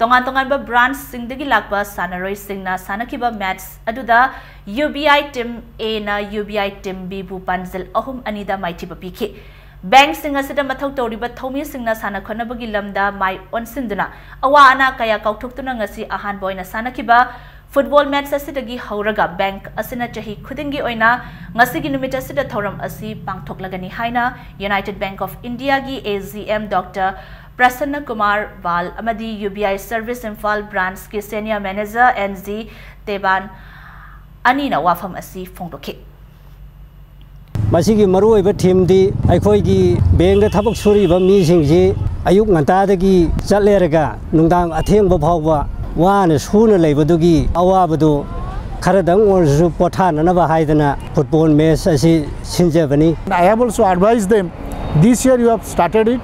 ꯇꯣꯉꯥꯟ ꯇꯣꯉꯥꯟꯕ branch ꯁꯤꯡꯗꯒꯤ ꯂꯥꯛꯄ ꯁꯥꯟꯅꯔꯣꯏꯁꯤꯡꯅ ꯁꯥꯟꯅꯈꯤꯕ match ꯑꯗꯨꯗ U B I Team A ꯅ U B I Team B ꯕꯨ ꯄꯥꯟꯖꯤꯜ ꯑꯍꯨꯝ ꯑꯅꯤꯗ ꯃꯥꯏꯊꯤꯕ ꯄꯤꯈꯤ꯫ Bank ꯁꯤꯡ ꯑꯁꯤꯗ ꯃꯊꯧ ꯇꯧꯔꯤꯕ ꯊꯧꯃꯤꯁꯤꯡꯅ ꯁꯥꯟꯅ ꯈꯣꯠꯅꯕꯒꯤ ꯂꯝꯗ ꯃꯥꯏ ꯑꯣꯟꯁꯤꯟꯗꯨꯅ ꯑꯋꯥ ꯑꯅꯥ ꯀꯌꯥ ꯀꯥꯎꯊꯣꯛꯇꯨꯅ ꯉꯁꯤ ꯑꯍꯥꯟꯕ ꯑꯣꯏꯅ ꯁꯥꯟꯅꯈꯤꯕ football match ꯑꯁꯤꯗꯒꯤ ꯍꯧꯔꯒ bank ꯑꯁꯤꯅ ꯆꯍꯤ ꯈꯨꯗꯤꯡꯒꯤ ꯑꯣꯏꯅ ꯉꯁꯤꯒꯤ ꯅꯨꯃꯤꯠ ꯑꯁꯤꯗ ꯊꯧꯔꯝ ꯑꯁꯤ ꯄꯥꯡꯊꯣꯛꯂꯒꯅꯤ ꯍꯥꯏꯅ United Bank of India ꯒꯤ A G M Doctor ꯄ꯭ꯔꯁꯟꯅ Kumar ꯕꯥꯜ ꯑꯃꯗꯤ U B I Service Imphal branch ꯀꯤ senior manager N G ꯇꯦꯕꯥꯟ ꯑꯅꯤꯅ ꯋꯥꯐꯝ ꯑꯁꯤ ꯐꯣꯡꯗꯣꯛꯈꯤ꯫ ꯃꯁꯤꯒꯤ ꯃꯔꯨꯑꯣꯏꯕ theme ꯗꯤ ꯑꯩꯈꯣꯏꯒꯤ bank ꯇ ꯊꯕꯛ ꯁꯨꯔꯤꯕ ꯃꯤꯁꯤꯡꯁꯤ ꯑꯌꯨꯛ ꯉꯟꯇꯥꯗꯒꯤ ꯆꯠꯂꯦꯔꯒ ꯅꯨꯡꯗꯥꯡ ꯑꯊꯦꯡꯕ ꯐꯥꯎꯕ ꯋꯥꯅ ꯁꯨꯅ ꯂꯩꯕꯗꯨꯒꯤ ꯑꯋꯥꯕꯗꯨ ꯈꯔꯗꯪ ꯑꯣꯏꯔꯁꯨ ꯄꯣꯊꯥꯅꯅꯕ ꯍꯥꯏꯗꯅ football match ꯑꯁꯤ ꯁꯤꯟꯖꯕꯅꯤ꯫ I have also advised them, this year you have started it,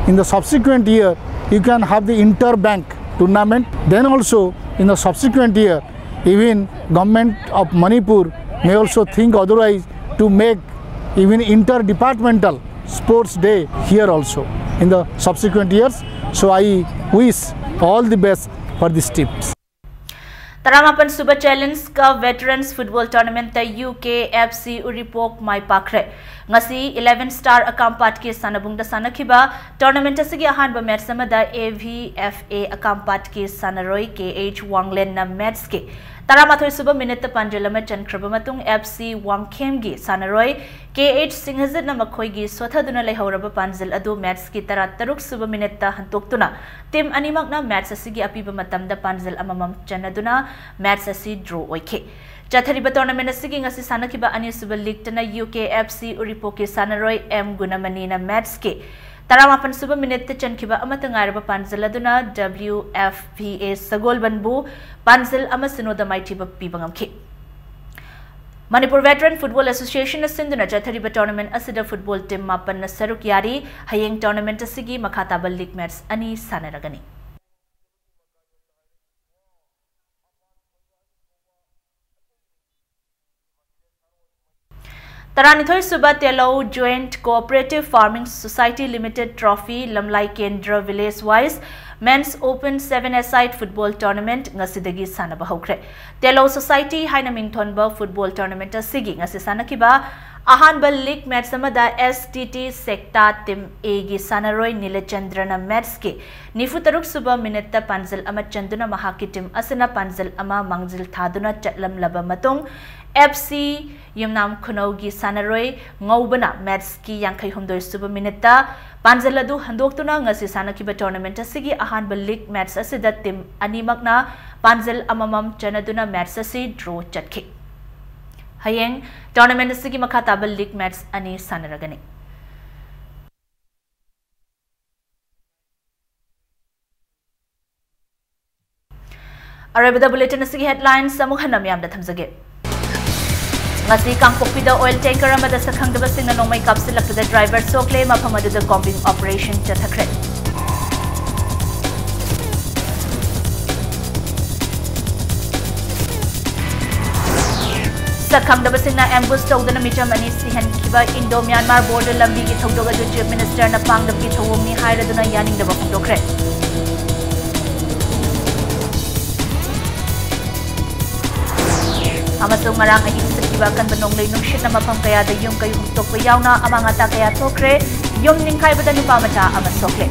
in the subsequent year you can have the inter bank tournament, then also in the subsequent year even Government of Manipur may also think otherwise to make even inter-departmental sports day here also in the subsequent years. So I wish all the best for these teams. ꯇꯔꯥꯃꯥꯄꯟ ꯁꯨꯕ Challenge Cup Veterans Football Tournamentꯇ UKFC ꯎꯔꯤꯄꯣꯛ ꯃꯥꯏ ꯄꯥꯛꯈ꯭ꯔꯦ꯫ ꯉꯁꯤ eleven Star ꯑꯀꯥꯝꯄꯥꯠꯀꯤ ꯁꯥꯟꯅꯕꯨꯡꯗ ꯁꯥꯟꯅꯈꯤꯕ tournament ꯑꯁꯤꯒꯤ ꯑꯍꯥꯟꯕ match ꯑꯃꯗ AVFA ꯑꯀꯥꯝꯄꯥꯠꯀꯤ ꯁꯥꯟꯅꯔꯣꯏ KH ꯋꯥꯡꯂꯦꯟꯅ matchꯀꯤ ꯇꯔꯥꯃꯥꯊꯣꯏ ꯁꯨꯕ minuteꯇ ꯄꯥꯟꯖꯜ ꯑꯃ ꯆꯟꯈ꯭ꯔꯕ ꯃꯇꯨꯡ FC ꯋꯥꯡꯈꯦꯝꯒꯤ ꯁꯥꯟꯅꯔꯣꯏ KH ꯁꯤꯡꯍꯖꯤꯠꯅ ꯃꯈꯣꯏꯒꯤ ꯁꯣꯊꯗꯨꯅ ꯂꯩꯍꯧꯔꯕ ꯄꯥꯟꯖꯜ ꯑꯗꯨ matchꯀꯤ ꯇꯔꯥꯇꯔꯨꯛ ꯁꯨꯕ minuteꯇ ꯍꯟꯇꯣꯛꯇꯨꯅ team ꯑꯅꯤꯃꯛꯅ match ꯑꯁꯤꯒꯤ ꯑꯄꯤꯕ ꯃꯇꯝꯗ ꯄꯥꯟꯖꯜ ꯑꯃꯃꯝ ꯆꯟꯅꯗꯨꯅ match ꯑꯁꯤ draw ꯑꯣꯏꯈꯤ꯫ ꯆꯠꯊꯔꯤꯕ tournament ꯑꯁꯤꯒꯤ ꯉꯁꯤ ꯁꯥꯟꯅꯈꯤꯕ ꯑꯅꯤꯁꯨꯕ leagueꯇꯅ UKFC ꯎꯔꯤꯄꯣꯛꯀꯤ ꯁꯥꯟꯅꯔꯣꯏ M ꯒꯨꯅꯃꯅꯤꯅ matchꯀꯤ ꯇꯔꯥꯃꯥꯄꯟ ꯁꯨꯕ minuteꯇ ꯆꯟꯈꯤꯕ ꯑꯃꯠꯇ ꯉꯥꯏꯔꯕ ꯄꯥꯟꯖꯜ ꯑꯗꯨꯅ WFVA ꯁꯒꯣꯜꯕꯟꯕꯨ ꯄꯥꯟꯖꯜ ꯑꯃ ꯁꯤꯅꯣꯗ ꯃꯥꯏꯊꯤꯕ ꯄꯤꯕ ꯉꯝꯈꯤ꯫ Manipur Veteran Football Associationꯅ ꯁꯤꯟꯗꯨꯅ ꯆꯠꯊꯔꯤꯕ tournament ꯑꯁꯤꯗ football team ꯃꯥꯄꯟꯅ ꯁꯔꯨꯛ ꯌꯥꯔꯤ꯫ ꯍꯌꯦꯡ tournament ꯑꯁꯤꯒꯤ ꯃꯈꯥ ꯇꯥꯕ league match ꯑꯅꯤ ꯁꯥꯟꯅꯔꯒꯅꯤ꯫ ꯇꯔꯥꯅꯤꯊꯣꯏ ꯁꯨꯕ ꯇꯦꯂꯧ Joint Cooperative Farming Society Limited Trophy ꯂꯝꯂꯥꯏ ꯀꯦꯟꯗ꯭ꯔ Village Wise Men's Open seven-a-side Football Tournament ꯉꯁꯤꯗꯒꯤ ꯁꯥꯟꯅꯕ ꯍꯧꯈ꯭ꯔꯦ꯫ ꯇꯦꯂꯧ Society ꯍꯥꯏꯅ ꯃꯤꯡꯊꯣꯟꯕ football tournament ꯑꯁꯤꯒꯤ ꯉꯁꯤ ꯁꯥꯟꯅꯈꯤꯕ ꯑꯍꯥꯟꯕ league match ꯑꯃꯗ STT Sekta Team Aꯒꯤ ꯁꯥꯟꯅꯔꯣꯏ ꯅꯤꯂꯆꯟꯗ꯭ꯔꯅ matchꯀꯤ ꯅꯤꯐꯨ ꯇꯔꯨꯛ ꯁꯨꯕ minuteꯇ ꯄꯥꯟꯖꯜ ꯑꯃ ꯆꯟꯗꯨꯅ ꯃꯍꯥꯛꯀꯤ team ꯑꯁꯤꯅ ꯄꯥꯟꯖꯜ ꯑꯃ ꯃꯥꯡꯖꯤꯜ ꯊꯥꯗꯨꯅ ꯆꯠꯂꯝꯂꯕ ꯃꯇꯨꯡ, FC ꯌꯨꯝꯅꯥꯝ ꯈꯨꯅꯧꯒꯤ ꯁꯥꯟꯅꯔꯣꯏ ꯉꯧꯕꯅ matchꯀꯤ ꯌꯥꯡꯈꯩ ꯍꯨꯝꯗꯣꯏ ꯁꯨꯕ minuteꯇ ꯄꯥꯟꯖꯜ ꯑꯗꯨ ꯍꯟꯗꯣꯛꯇꯨꯅ ꯉꯁꯤ ꯁꯥꯟꯅꯈꯤꯕ tournament ꯑꯁꯤꯒꯤ ꯑꯍꯥꯟꯕ league match ꯑꯁꯤꯗ team ꯑꯅꯤꯃꯛꯅ ꯄꯥꯟꯖꯜ ꯑꯃꯃꯝ ꯆꯟꯅꯗꯨꯅ match ꯑꯁꯤ draw ꯆꯠꯈꯤ꯫ ꯍꯌꯦꯡ tournament ꯑꯁꯤꯒꯤ ꯃꯈꯥ ꯇꯥꯕ league match ꯑꯅꯤ ꯁꯥꯟꯅꯔꯒꯅꯤ꯫ ꯑꯔꯣꯏꯕꯗ bulletin ꯑꯁꯤꯒꯤ headlines ꯑꯃꯨꯛ ꯍꯟꯅ ꯃꯤꯌꯥꯝꯗ ꯊꯝꯖꯒꯦ꯫ ꯉꯁꯤ ꯀꯥꯡꯄꯣꯛꯄꯤꯗ oil tanker ꯑꯃꯗ ꯁꯛꯈꯪꯗꯕꯁꯤꯡꯅ ꯅꯣꯡꯃꯩ ꯀꯥꯞꯁꯤꯜꯂꯛꯄꯗ driver ꯁꯣꯛꯂꯦ, ꯃꯐꯝ ꯑꯗꯨꯗ combing operation ꯆꯠꯊꯈ꯭ꯔꯦ꯫ ꯁꯛꯈꯪꯗꯕꯁꯤꯡꯅ ambush ꯇꯧꯗꯨꯅ ꯃꯤꯆꯝ ꯑꯅꯤ ꯁꯤꯍꯟꯈꯤꯕ Indo Myanmar border ꯂꯝꯕꯤꯒꯤ ꯊꯧꯗꯣꯛ ꯑꯗꯨ Chief Ministerꯅ ꯄꯥꯡꯒꯜꯒꯤ ꯊꯧꯑꯣꯡꯅꯤ ꯍꯥꯏꯔꯗꯨꯅ ꯌꯥꯅꯤꯡꯗꯕ ꯐꯣꯡꯗꯣꯛꯈ꯭ꯔꯦ꯫ ꯑꯃꯁꯨꯡ ꯉꯔꯥꯡ ꯑꯍꯤꯡ ꯁꯤꯠꯈꯤꯕ ꯑꯀꯟꯕ ꯅꯣꯡꯂꯩ ꯅꯨꯡꯁꯤꯠꯅ ꯃꯐꯝ ꯀꯌꯥꯗ ꯌꯨꯝ ꯀꯩ ꯍꯨꯝꯇꯣꯛꯄ ꯌꯥꯎꯅ ꯑꯃꯥꯡ ꯑꯇꯥ ꯀꯌꯥ ꯊꯣꯛꯈ꯭ꯔꯦ꯫ ꯌꯨꯝ ꯅꯤꯡꯈꯥꯏꯕꯗ ꯅꯨꯄꯥ ꯃꯆꯥ ꯑꯃ ꯁꯣꯛꯂꯦ꯫